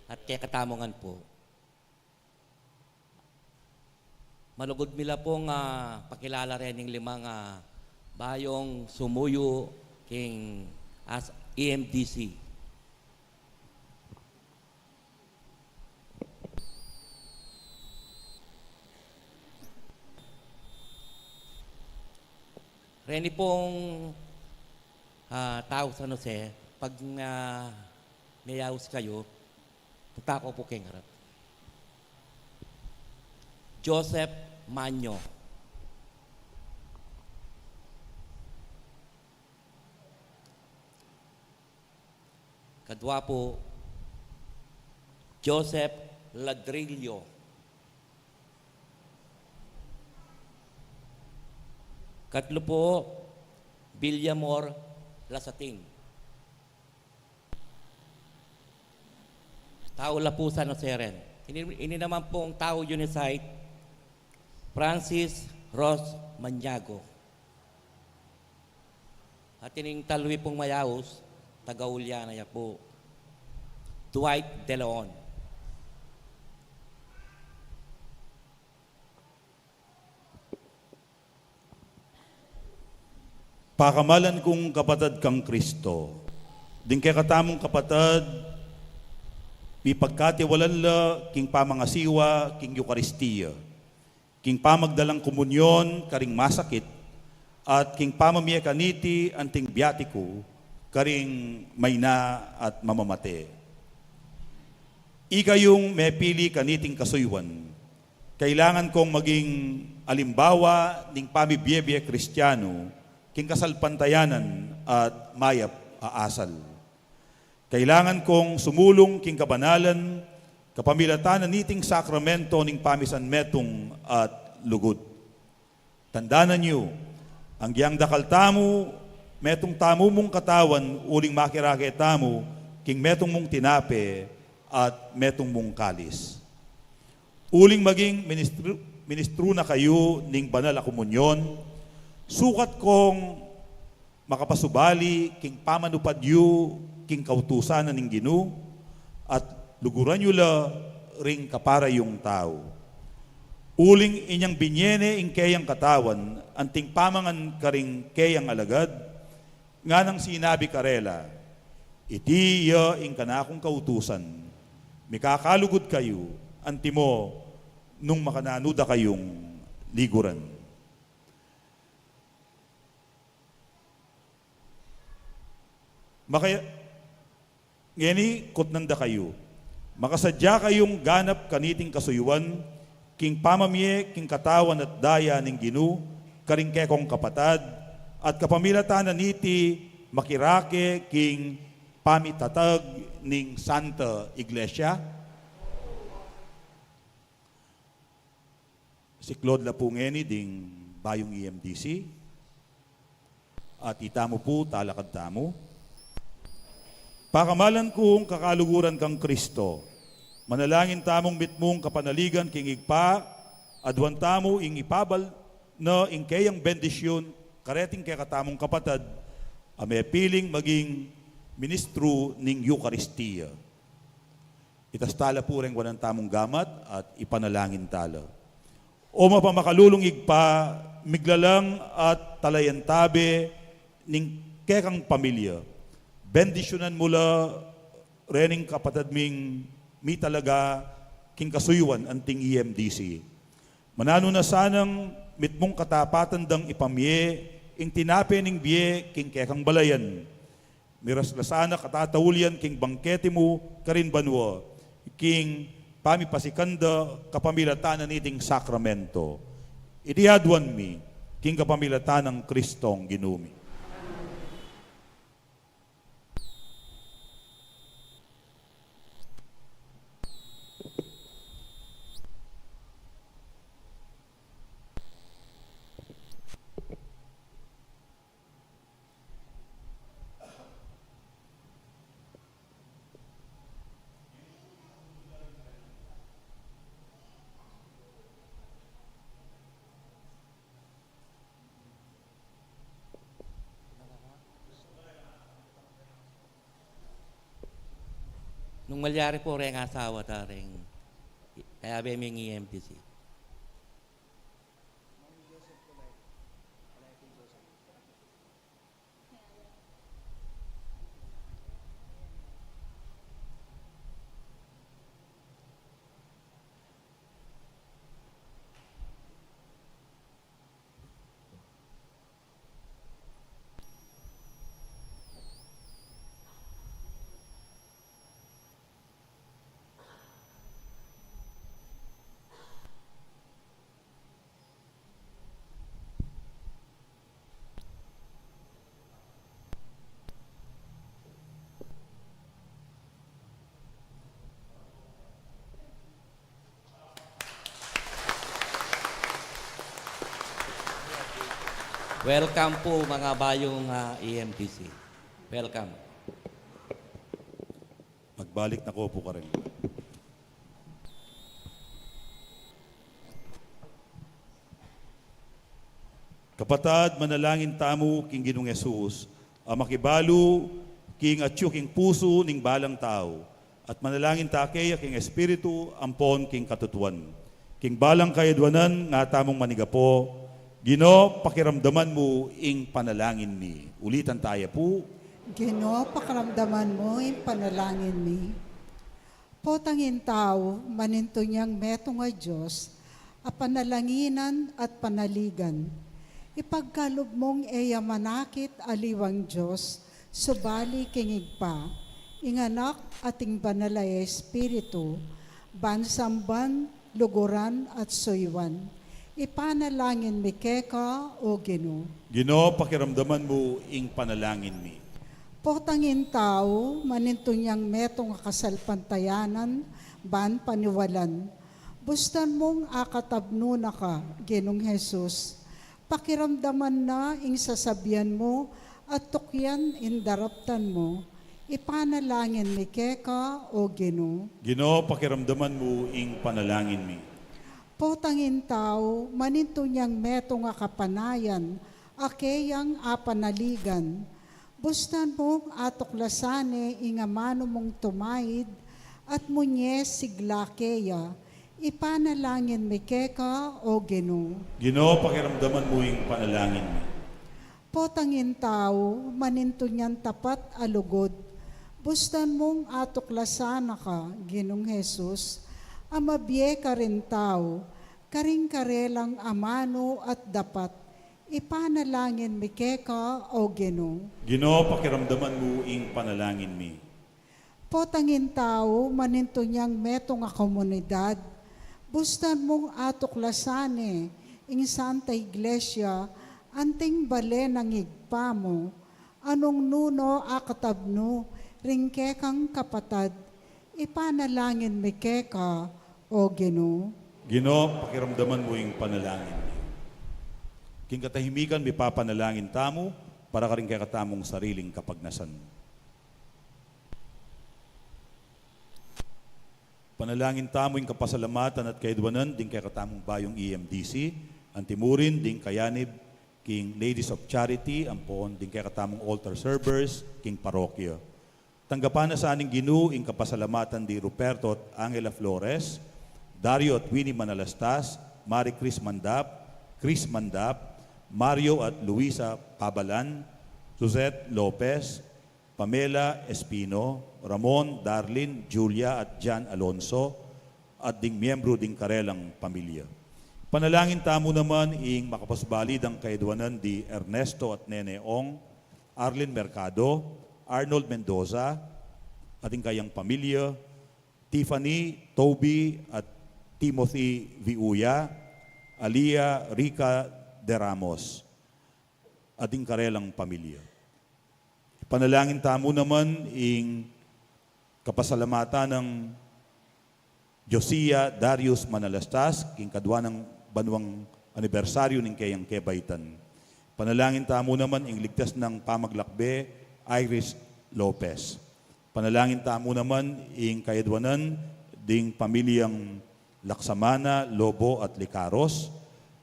at kekatamu ngan pu. Malugud mi la pung, ah, pakilala rening limang, ah, bayung sumuyu king as E M D C. Reni pung, ah, tau San Jose, pag, ah, meyaus kayu, tatako pu keng arap. Joseph Manyo. Kadua pu, Joseph Ladrillo. Katlu pu, Villamor Lasatin. Tau la pu San Jose ren. Ini, ini naman pung tau Unicide, Francis Ross Maniago. At ining talwi pung mayaus, taga Juliana ya pu, Dwight De Leon. Pakamalan kung kapatad kang Kristo, ding kekatamung kapatad, mipagkatiwalan la king pamangasiwa king Eukaristia, king pamagdalang komunyon karing masakit, at king pamamie kaniti anting biatiku karing maina at mamamate. Ikayung mepili kaniting kasuyuan, kailangan kong maging alimbawa ning pamibie-bie Kristiano king kasalpantayanan at mayap a asal. Kailangan kong sumulung king kabanalan kapamilatan na niting sakramento ning pamisanmetung at lugud. Tandanan yu, agyang dakal tamu, metung tamu mung katawan uling makirake tamu king metung mung tinape at metung mung kalis. Uling maging ministru, ministru na kayu ning banal a komunyon, sukat kong makapasubali king pamanupad yu king kautusan na ning Ginu, at luguran yu la ring kapara yung tau. Uling inyang binie ne ing keyang katawan anting pamangan karing keyang alagad, nganang sinabi karela, "Iti ya ing kanakung kautusan, mikakalugud kayu, antimo nung makananu da kayung liguran." Makaya, ngeni kutnan da kayu. Makasadya kayung ganap kaniting kasuyuan, king pamamie king katawan at daya ning Ginu karing kekong kapatad, at kapamilatan na niti makirake king pamitatag ning Santa Iglesia. Siklaud la pu ngeni ding bayung E M D C. At itamu pu, talakad tamu. Pakamalan kung kakaluguran kang Kristo, manalangin tamung mitmung kapanaligan king Ibpa, aduan tamu ing ipabal na ing keyang bendisyun kareting kekatamung kapatad a mepiling maging ministru ning Eukaristia. Itas tala pu reng wanan tamung gamat at ipanalangin tala. O mapamakalulung Ibpa, miglalang at talayan tabe ning kekang pamilya. Bendisyunan mu la rening kapatad ming mitalaga king kasuyuan anting E M D C. Mananu na sanang mitmung katapatan dang ipamie ing tinape ning bie king kekang balayan. Miras la sana katataulian king bangkete mu karin banua, king pamipasikan da kapamilatan na niting sakramento. Iti aduan mi king kapamilatan nang Kristong Ginu mi. Malyari pu reng asawa ta reng, kaya be ming E M T C. Welcome pu, mga bayung, ah, E M T C. Welcome. Magbalik na ko pu karin. Kapatad, manalangin tamu king Ginung Jesus, a makibalu king atyu king pusu ning balang tau, at manalangin ta keya king Espiritu ampon king katutuan. King balang kayadwanan, nga tamung manigapo, Ginu, pakiramdaman mu ing panalangin mi. Ulitan taya pu. Ginu, pakiramdaman mu ing panalangin mi. Potang ing tau, manintunyang metung a Dios, a panalanginan at panaligan. Ipagkalub mung e ya manakit aliwang Dios, subali king Ibpa, ing Anak at ing Banal a Espiritu, ban samban, luguran at suyuan. Ipanalangin mi keka, O Ginu. Ginu, pakiramdaman mu ing panalangin mi. Potang ing tau, manintunyang metung a kasalpantayanan, ban paniwalan. Bustan mung akatabnu na ka, Ginung Jesus. Pakiramdaman na ing sasabian mu, at tukyan ing daraptan mu. Ipanalangin mi keka, O Ginu. Ginu, pakiramdaman mu ing panalangin mi. Potang ing tau, manintunyang metung a kapanayan, a keyang apanaligan. Bustan mung atuklasan ne ing amanu mung tumaid, at munye sigla keya, ipanalangin mi keka, O Ginu. Ginu, pakiramdaman mu ing panalangin mi. Potang ing tau, manintunyang tapat a lugud, bustan mung atuklasan na ka, Ginung Jesus, a mabie karing tau, karing karelang amanu at dapat, ipanalangin mi keka, O Ginu. Ginu, pakiramdaman mu ing panalangin mi. Potang ing tau, manintunyang metung a komunidad, bustan mung atuklasan ne ing Santa Iglesia, anting bale nang Ibpa mu, a nung nu no akatabnu ring kekang kapatad, ipanalangin mi keka, O Ginu. Ginu, pakiramdaman mu ing panalangin mi. King katahimikan, mipapanalangin tamu para karing kekatamung sariling kapagnasan. Panalangin tamu ing kapasalamatan at kayadwanan ding kekatamung bayung E M D C, antimurin ding kayanib king Ladies of Charity, ampon ding kekatamung altar servers king parokya. Tanggapan na sa ning Ginu ing kapasalamatan di Ruperto at Angela Flores, Dario at Winnie Manalastas, Marie Chris Mandap, Chris Mandap, Mario at Luisa Pabalan, Suzette Lopez, Pamela Espino, Ramon, Darlene, Julia at Jan Alonso, at ding miyembro ding karelang pamilya. Panalangin tamu naman ing makapasubali dang kayadwanan di Ernesto at Nene Ong, Arlene Mercado, Arnold Mendoza, at ing kayang pamilya, Tiffany, Toby, at Timothy Viuya, Alia Rica de Ramos, at ing karelang pamilya. Panalangin tamu naman ing kapasalamatan nang Josiah Darius Manalastas, king kadwa nang banwang anibersaryu ning keyang kebaitan. Panalangin tamu naman ing ligtas nang pamaglakbe, Iris Lopez. Panalangin tamu naman ing kayadwanan ding pamilyang Laksamana, Lobo at Licaros,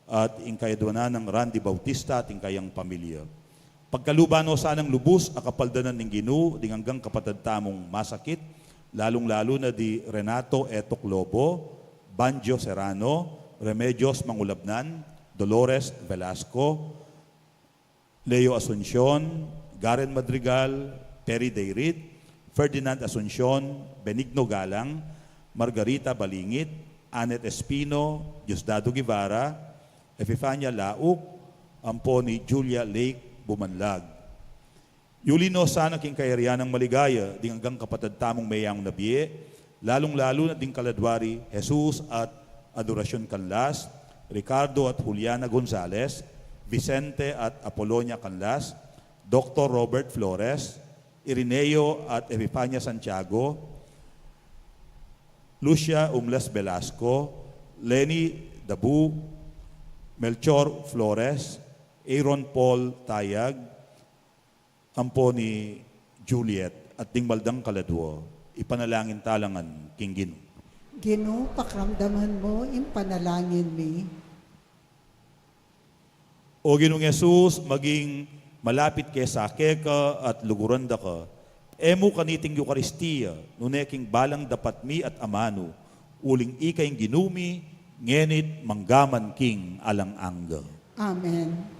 at ing kayadwanan nang Randy Bautista at ing kayang pamilya. Pagkaluban no sanang lubus a kapaldanan ning Ginu ding anggang kapatad tamung masakit, lalung-lalu na di Renato Etok Lobo, Banjo Serrano, Remedios Mangulabnan, Dolores Velasco, Leo Asuncion, Garen Madrigal, Perry Dayrit, Ferdinand Asuncion, Benigno Galang, Margarita Balingit, Annette Espino, Diosdado Guevara, Epifania Lauk, ampo ni Julia Lake Bumanlag. Yuli no sana king kayarian nang maligaya ding anggang kapatad tamung meyang na bie, lalung-lalu na ding kaladwa ri Jesus at Adoracion Canlas, Ricardo at Juliana Gonzalez, Vicente at Apolonia Canlas, Doktor Robert Flores, Irineo at Epifania Santiago, Lucia Umlas Velasco, Leni Dabu, Melchor Flores, Aaron Paul Tayag, ampo ni Juliet, at ding maldang kaladwa. Ipanalangin ta la ngan king Ginu. Ginu, pakiramdaman mu ing panalangin mi. O Ginung Jesus, maging malapit kesa keka at luguran da ka. E mu kaniting Eukaristia, nune king balang dapat mi at amanu, uling ika ing Ginu mi, ngeni't manggaman king alang angga. Amen.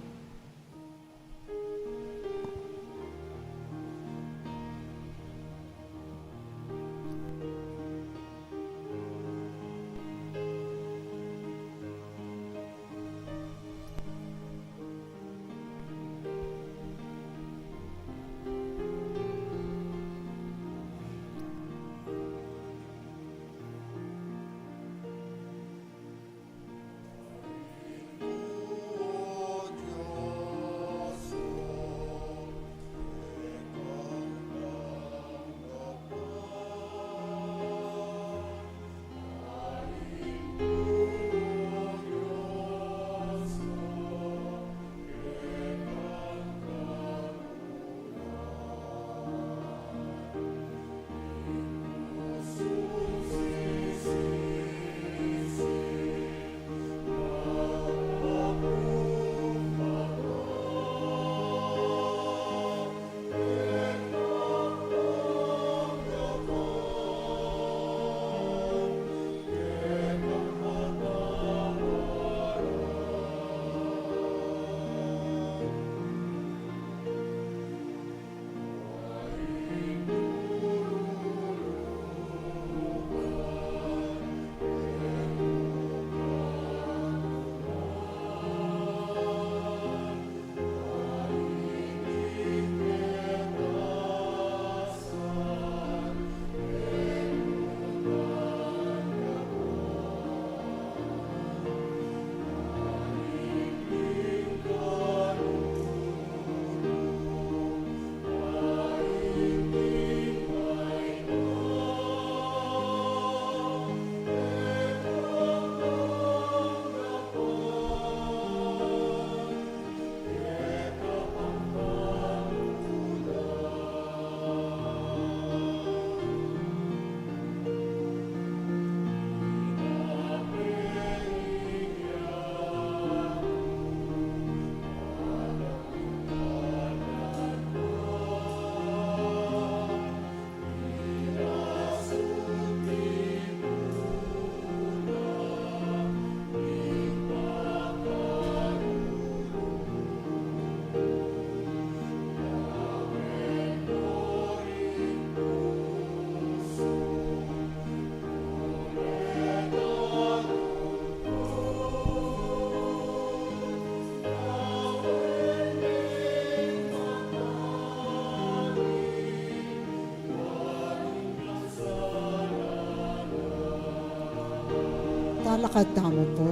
Talakad tamu pu.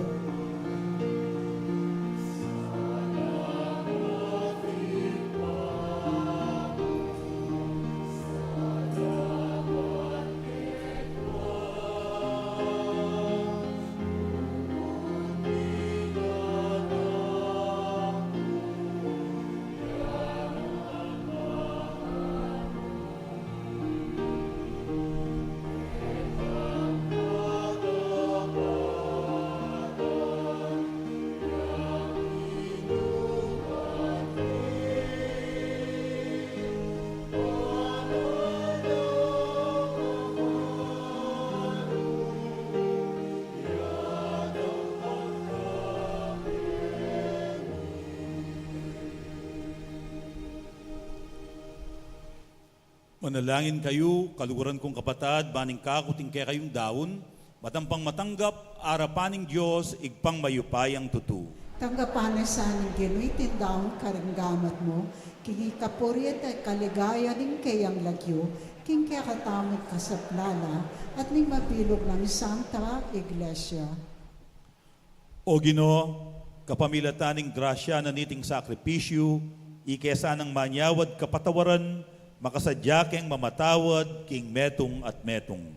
Manalangin kayu, kaluguran kung kapatad, ban ing kaku at ing kekayung daun, matampang matanggap arapan ning Dios, Ibpang mayupayang tutu. Tanggapan na sa ning Ginu iting daun karing gamat mu, king ikapurian at kaligaya ning keyang lagyu, king kekatamung kasaplalan, at ning mabilug nang Santa Iglesia. O Ginu, kapamilatan ning grasya na niting sakripisyu, ike sanang manyawad kapatawaran, makasadya keng mamatawad king metung at metung.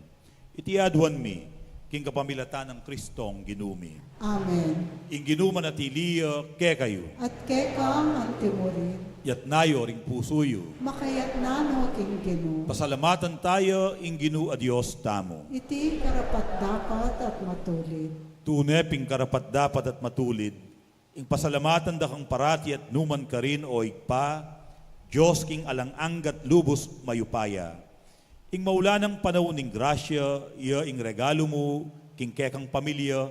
Iti aduan mi, king kapamilatan nang Kristong Ginu mi. Amen. Ing Ginu manatili ya kekayu. At keka mu rin. Yatna yu ring pusu yu. Makayatna no king Ginu. Pasalamatan taya ing Ginu a Dios tamu. Iti karapat-dapat at matulid. Tune pin karapat-dapat at matulid, ing pasalamatan da kang parati at nukarin man, O Ibpa, Dios king alang angga at lubus mayupaya. Ing maulan a panaun ning grasya, iya ing regalu mu king kekang pamilya,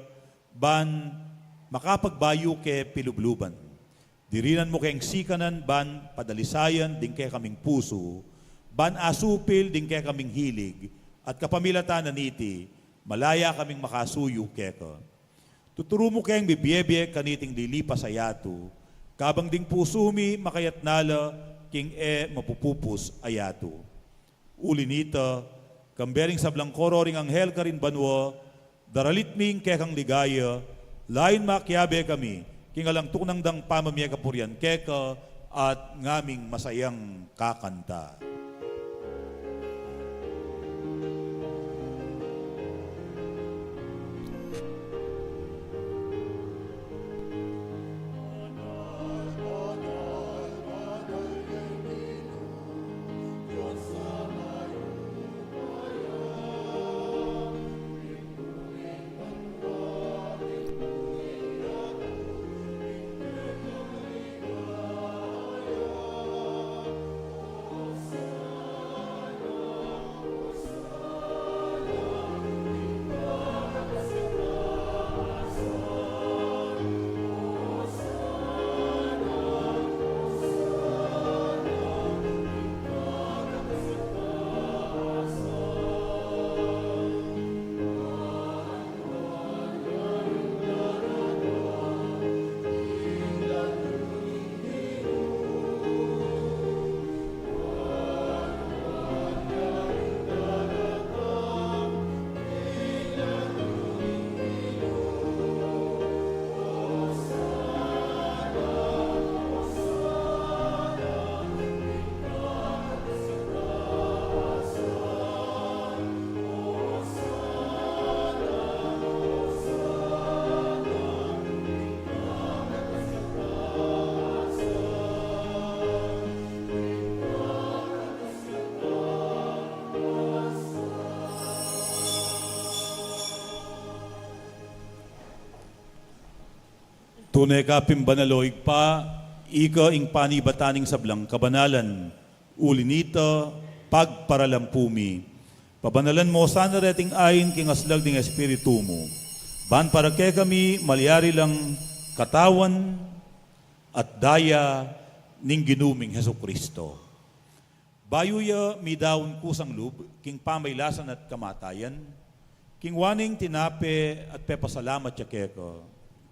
ban makapagbayu ke pilubluban. Dirinan mu keng sikanan ban padalisayan ding kekaming pusu, ban asupil ding kekaming hilig, at kapamilatan na niti, malaya kaming makasuyu keka. Tuturu mu keng mibie-bie kaniting lilipas a yatu, kabang ding pusu mi makayatna la king e mapupupus a yatu. Uli nita, kambe ring sablang koro ring anghel karin banua, daralit mi ing kekang ligaya, layun makiabe kami king alang tuknang dang pamamie kapurian keka at ngaming masayang kakanta. Tune ka pin banal, o Ibpa, ika ing panibatan ning sablang kabanalan, uli nita, pagparalampu mi. Pabanalan mu sana reting ain king aslag ning Espiritu mu, ban para kekami malyari lang katawan at daya ning Ginu ming Jesucristo. Bayu ya midaun kusang lub king pamailasan at kamatayan, kingwa ne ing tinape at pepasalamat ya keka,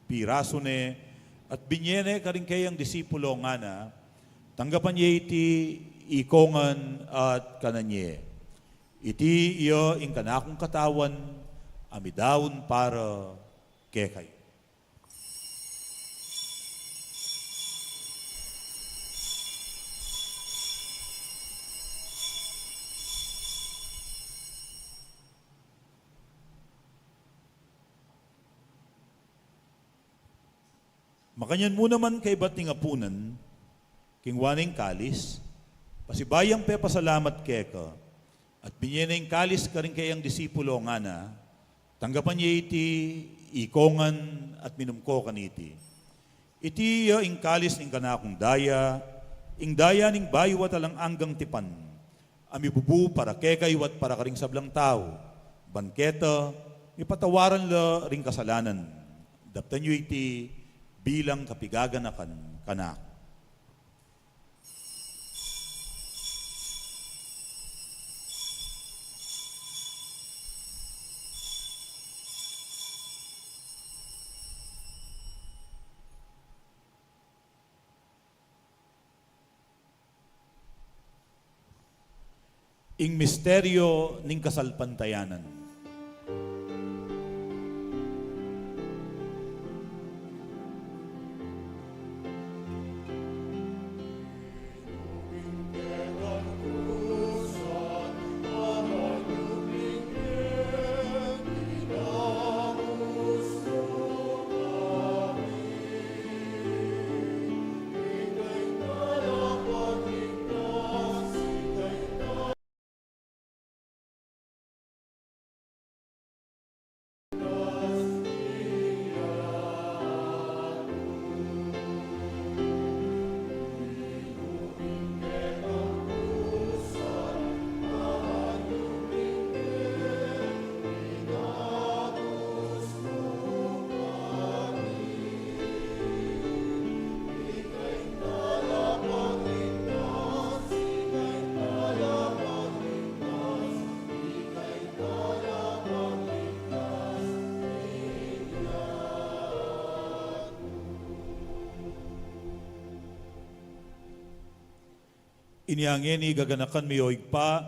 pirasu ne at binye ne karing keyang disipulo ngana, tanggapan ye iti ikongan at kanan ye. Iti iya ing kanakung katawan a midaun para kekayu. Makanyan mu naman kaibat ning apunan, kingwa ne ing kalis, pasibayu yang pepasalamat keka, at binye ne ing kalis karing keyang disipulo ngana, tanggapan ye iti ikongan at minum ko kaniti. Iti ya ing kalis ning kanakung daya, ing daya ning bayu at alang anggang tipan, a mibubu para kekayu at para karing sablang tau, ban keta mipatawaran la ring kasalanan. Daptan yu iti bilang kapigaganakan kanaku. Ing misteryo ning kasalpantayanan. Inya ngeni gaganakan mi, o Ibpa,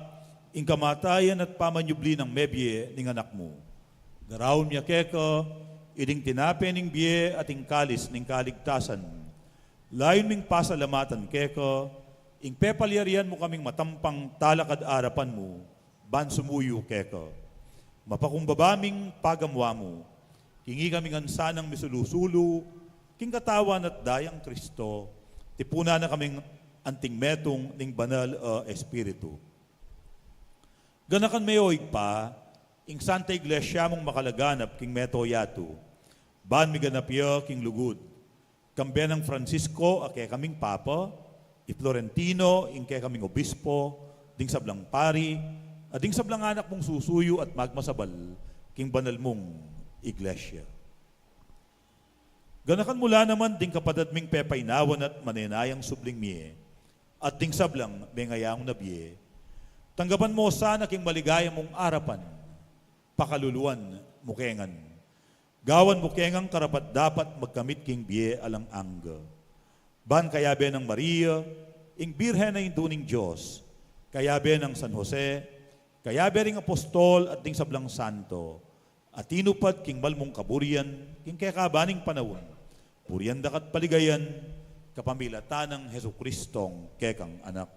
ing kamatayan at pamanyubli nang mebie ning Anak mu. Daraun mi keka iting tinape ning bie at ing kalis ning kaligtasan. Layun ming pasalamatan keka ing pepalyarian mu kaming matampang talakad arapan mu ban sumuyu keka. Mapakumbaba ming pagamuan mu king ikami ngan sanang misulu-sulu king katawan at dayang Kristo, tipunan na kaming anting metung ning Banal a Espiritu. Ganakan me, o Ibpa, ing Santa Iglesia mung makalaganap king mabilug a yatu, ban miganap ya king lugud, kambe nang Francisco a kekaming Papa, i Florentino ing kekaming Obispo, ding sablang pari, at ding sablang anak mung susuyu at magmasabal king banal mung Iglesia. Ganakan mu la naman ding kapatad ming pepaynawan at manenayang subling mie, at ding sablang mengayaung na bie. Tanggapan mu sana king maligaya mung arapan, pakaluluan mu ke ngan. Gawan mu ke ngang karapat-dapat magkamit king bie alang angga. Ban kayabe nang Maria, ing Birhen a Indu ning Dios, kayabe nang San Jose, kayabe ring apostol at ding sablang santo, a tinupad king malmung kaburian king kekaban ning panaun, purian da ka at paligayan, kapamilatan nang Jesucristong kekang Anak.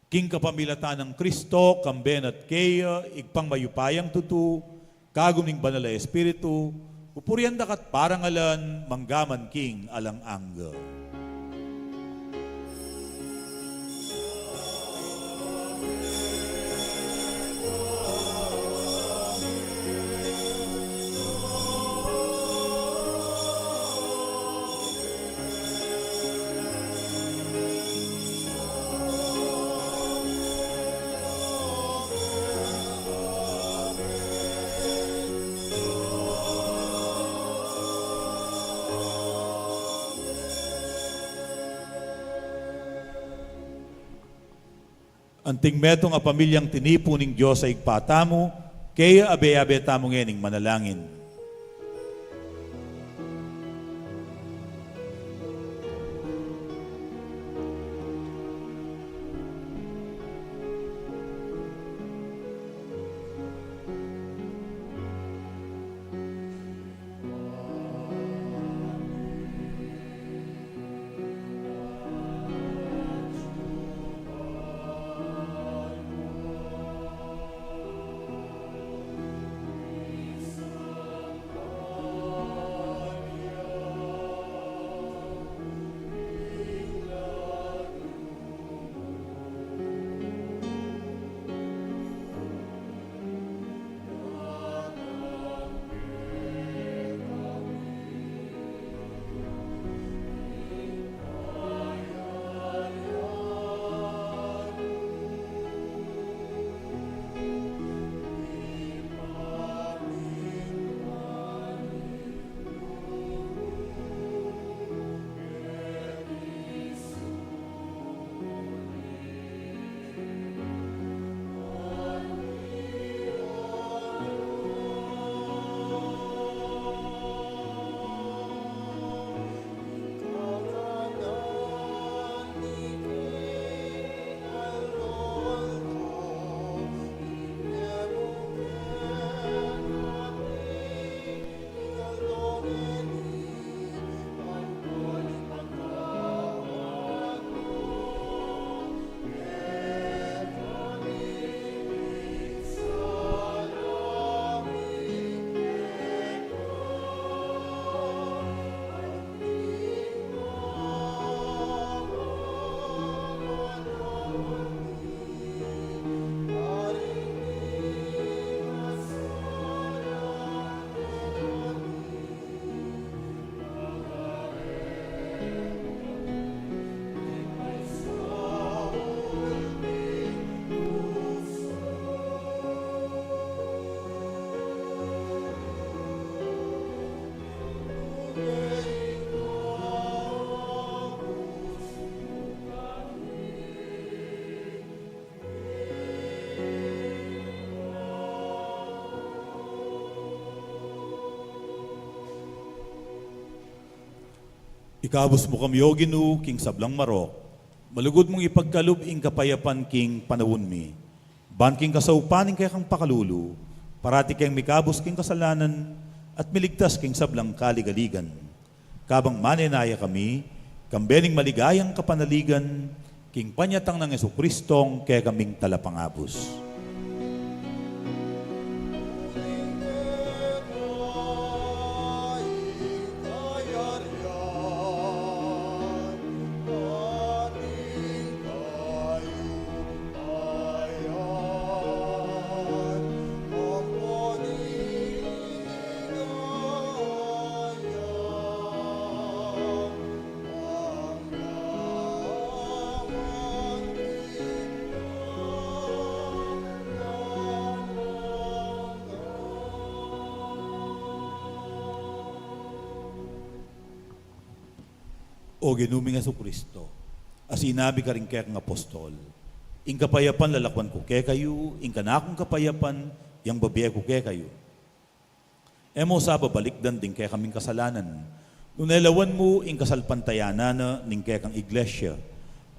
King kapamilatan nang Kristo, kambe na at keya, Ibpang mayupayang tutu, kagum ning Banal a Espiritu, pupurian da ka at parangalan, mangga man king alang angga. Anting metung a pamilyang tinipu ning Dios a Ibpa tamu, keya abe-abe tamu ngening manalangin. Ikabus mu kami, O Ginu, king sablang marok. Malugud mung ipagkalub ing kapayapan king panaun mi. Ban king kasaupan ning kekang pakalulu, parati keng mikabus king kasalanan at miligtas king sablang kaligaligan. Kabang manenaya kami, kambe ning maligayang kapanaligan, king panyatang nang Jesucristong kekaming Talapangabus. O Ginu ming Jesucristo, a sinabi karing kekang apostol, "Ing kapayapan lalakwan ku kekayu, ing kanakung kapayapan yang bibie ku kekayu." E mu sa babalikdan ding kekaming kasalanan, nune lawan mu ing kasalpantayanan na ning kekang iglesia,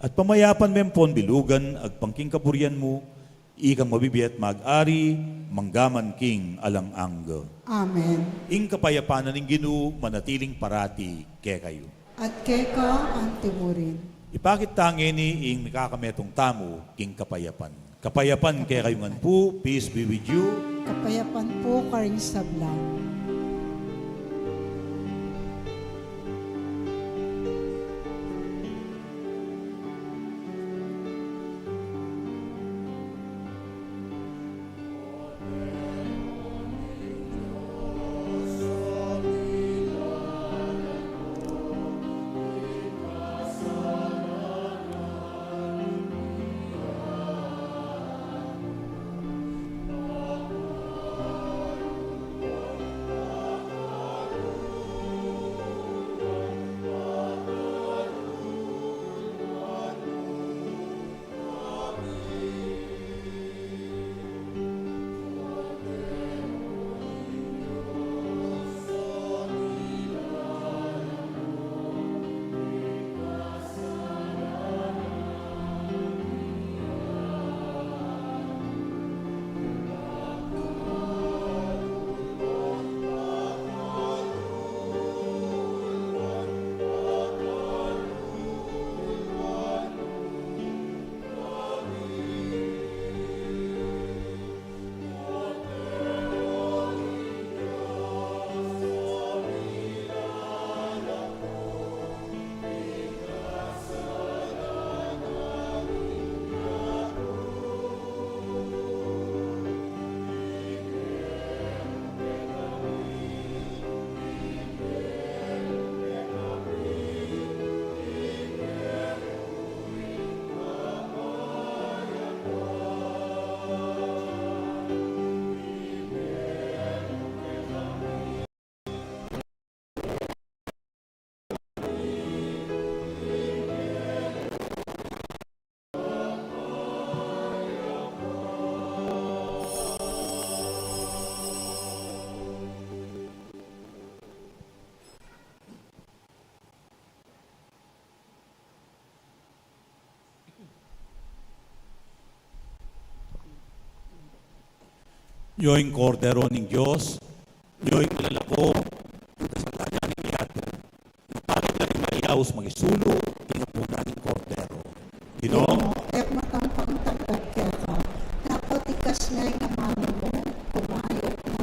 at pamayapan me ampon bilugan agpang king kaburian mu, ikang mabibie at mag-ari, mangga man king alang angga. Amen. Ing kapayapan na ning Ginu manatiling parati kekayu. At keka anti mu rin. Ipakit ta ngeni ing mikakametung tamu king kapayapan. Kapayapan kekayu ngan pu, peace be with you. Kapayapan pu karing sabla. Yu ing Kordero ning Dios, yu ing malalako king kasalanan ning yatu. Mapalad ya ring mayaus mangisulu king apunan ning Kordero. Ginu, e ku matampang tagdag keka, dapot ikasla ing amanu mu, kumayap na.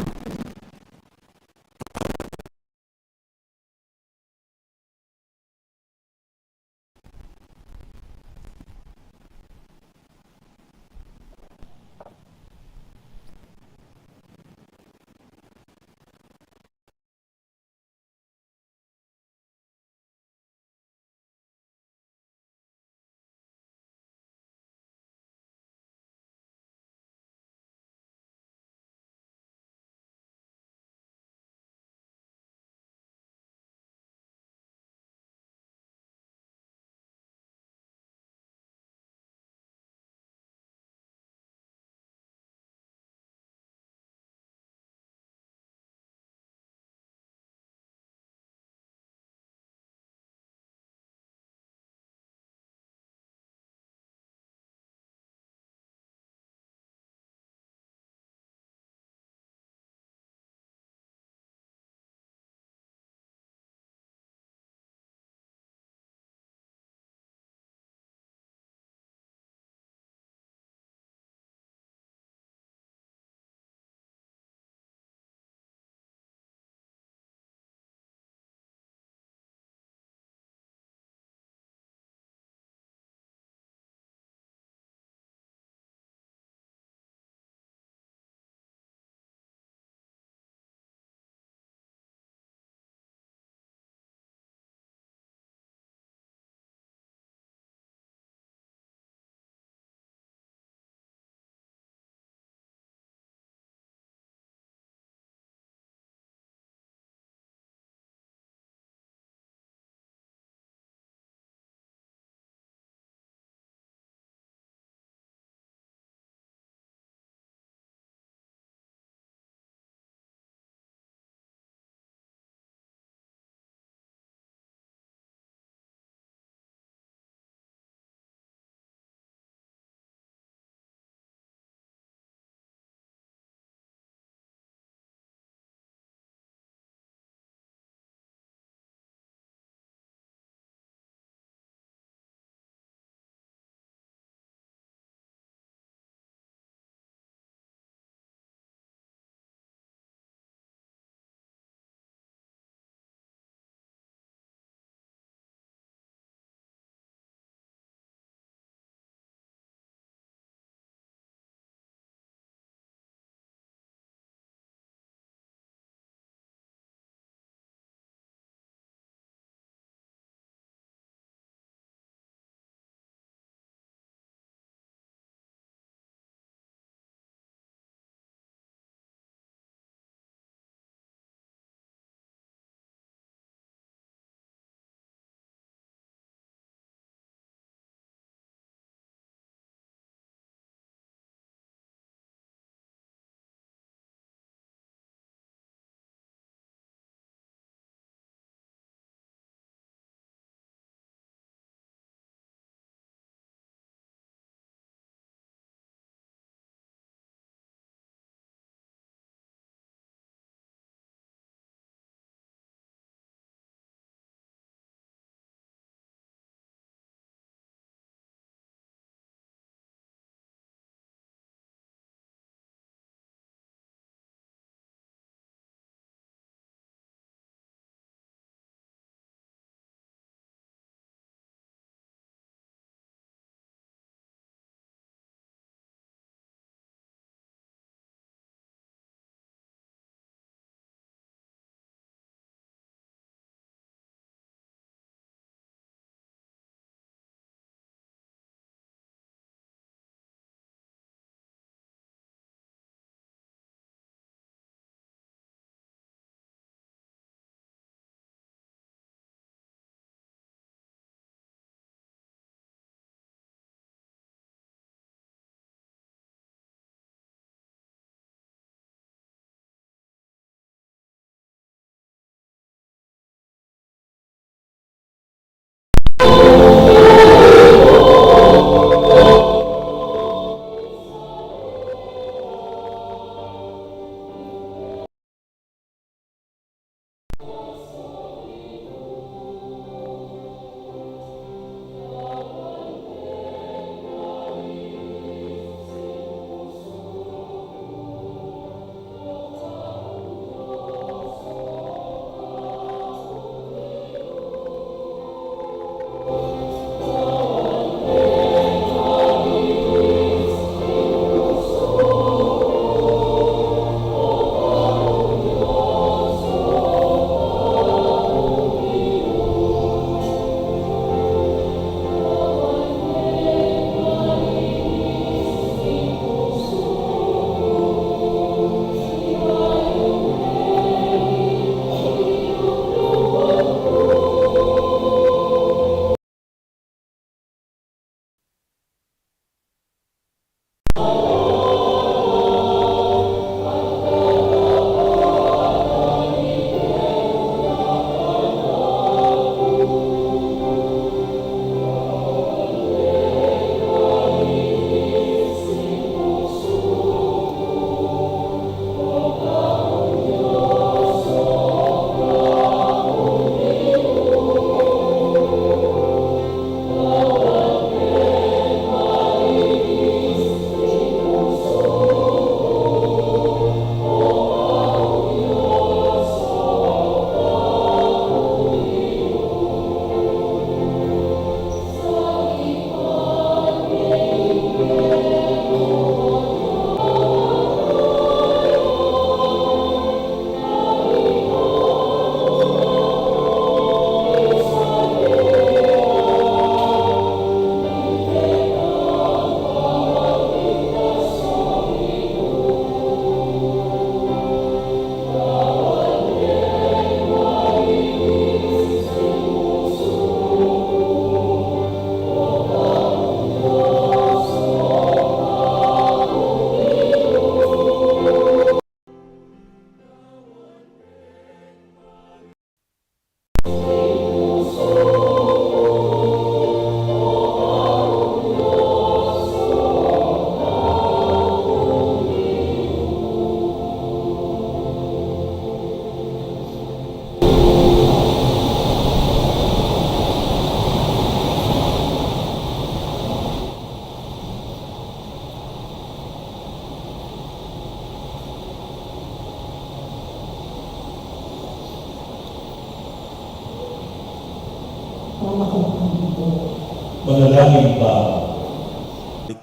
Manalangin pa.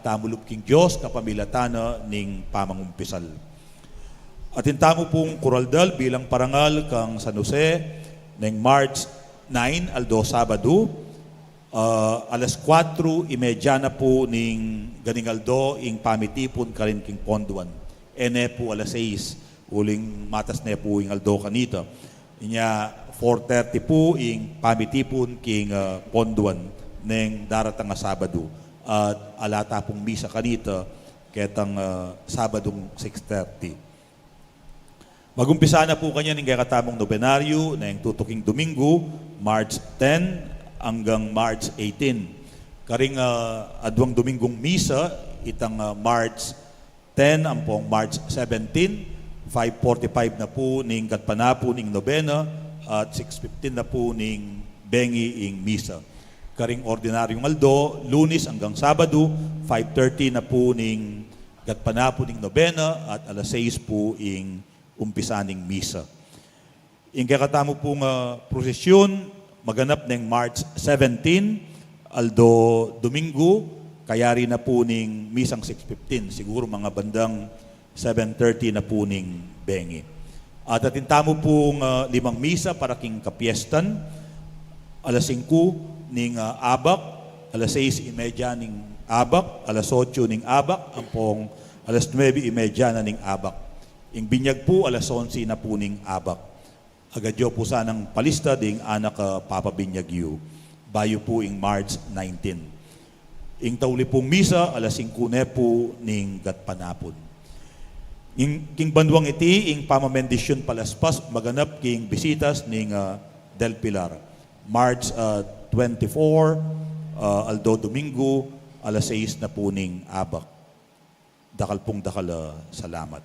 Tamu lub king Dios, kapamilatan na ning pamangumpisal. Atin tamu pung kuraldal bilang parangal kang San Jose, neng March nine, aldo Sabadu, ah, alas kuatru y media na pu ning ganing aldo ing pamitipun karin king ponduan. E ne pu alas sais, uling matas ne pu ing aldo kanita. Inya four thirty pu ing pamitipun king, ah, ponduan neng daratang a Sabadu. At ala ta pung misa kanita ketang, ah, Sabadung six thirty. Magumpisa na pu kanyan ing kekatamung nobenaryu neng tutuking Duminggu, March ten anggang March eighteen. Karing, ah, aduang Duminggung misa, itang, ah, March ten ampong March seventeen, five forty-five na pu ning gatpanapun ing nobena at six fifteen na pu ning bengi ing misa. Karing ordinaryung aldo, Lunis anggang Sabadu, five thirty na pu ning gatpanapun ing nobena at alas sais pu ing umpisa ning misa. Ing kekatamu pung, ah, prosesyun, maganap neng March seventeen, aldo Duminggu, kayari na pu ning misang six fifteen, siguru mga bandang seven thirty na pu ning bengi. At atin tamu pung, ah, limang misa para king kapiestan, alas singku ning, ah, abak, alas sais y media ning abak, alas otsu ning abak, ampong alas nuebe y media na ning abak. Ing binyag pu, alas onse na pu ning abak. Agad yu pu sanang palista ding anak a papabinyag yu, bayu pu ing March nineteen. Ing tauli pung misa, alas singku ne pu ning gatpanapun. Ing, king banuang iti, ing pamamendisyun palaspas, maganap king bisitas ning, ah, Del Pilar. March, ah, twenty-four, ah, aldo Duminggu, alas sais na pu ning abak. Dakal pung dakal a salamat.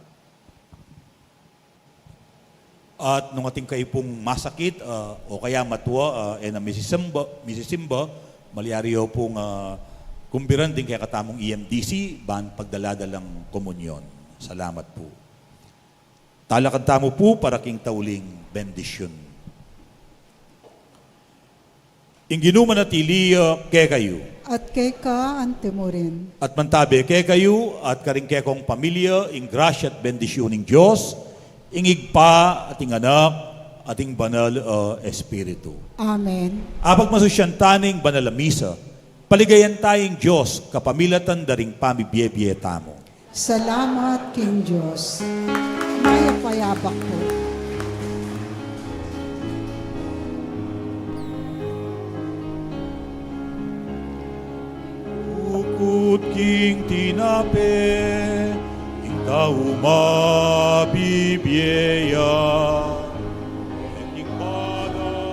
At nung atin kayu pung masakit, ah, o kaya matua, ah, e na misisimba, misisimba, malyari yu pung, ah, kumbiran ding kekatamung E M D C, ban pagdaladalang komunyon. Salamat pu. Talakad tamu pu para king tauling bendisyun. Ing Ginu manatili ya kekayu. At keka antimurin. At mantabe kekayu, at karing kekong pamilya, ing grasya at bendisyun ning Dios, ing Ibpa, at ing Anak, at ing Banal a Espiritu. Amen. Apagmasusyan ta ning banal a misa, paligayan ta ing Dios, kapamilatan da ring pamibie-bie tamu. Salamat king Dios. Mayap a abak pu. Ukut king tinape, ing tau mabibie ya. King balang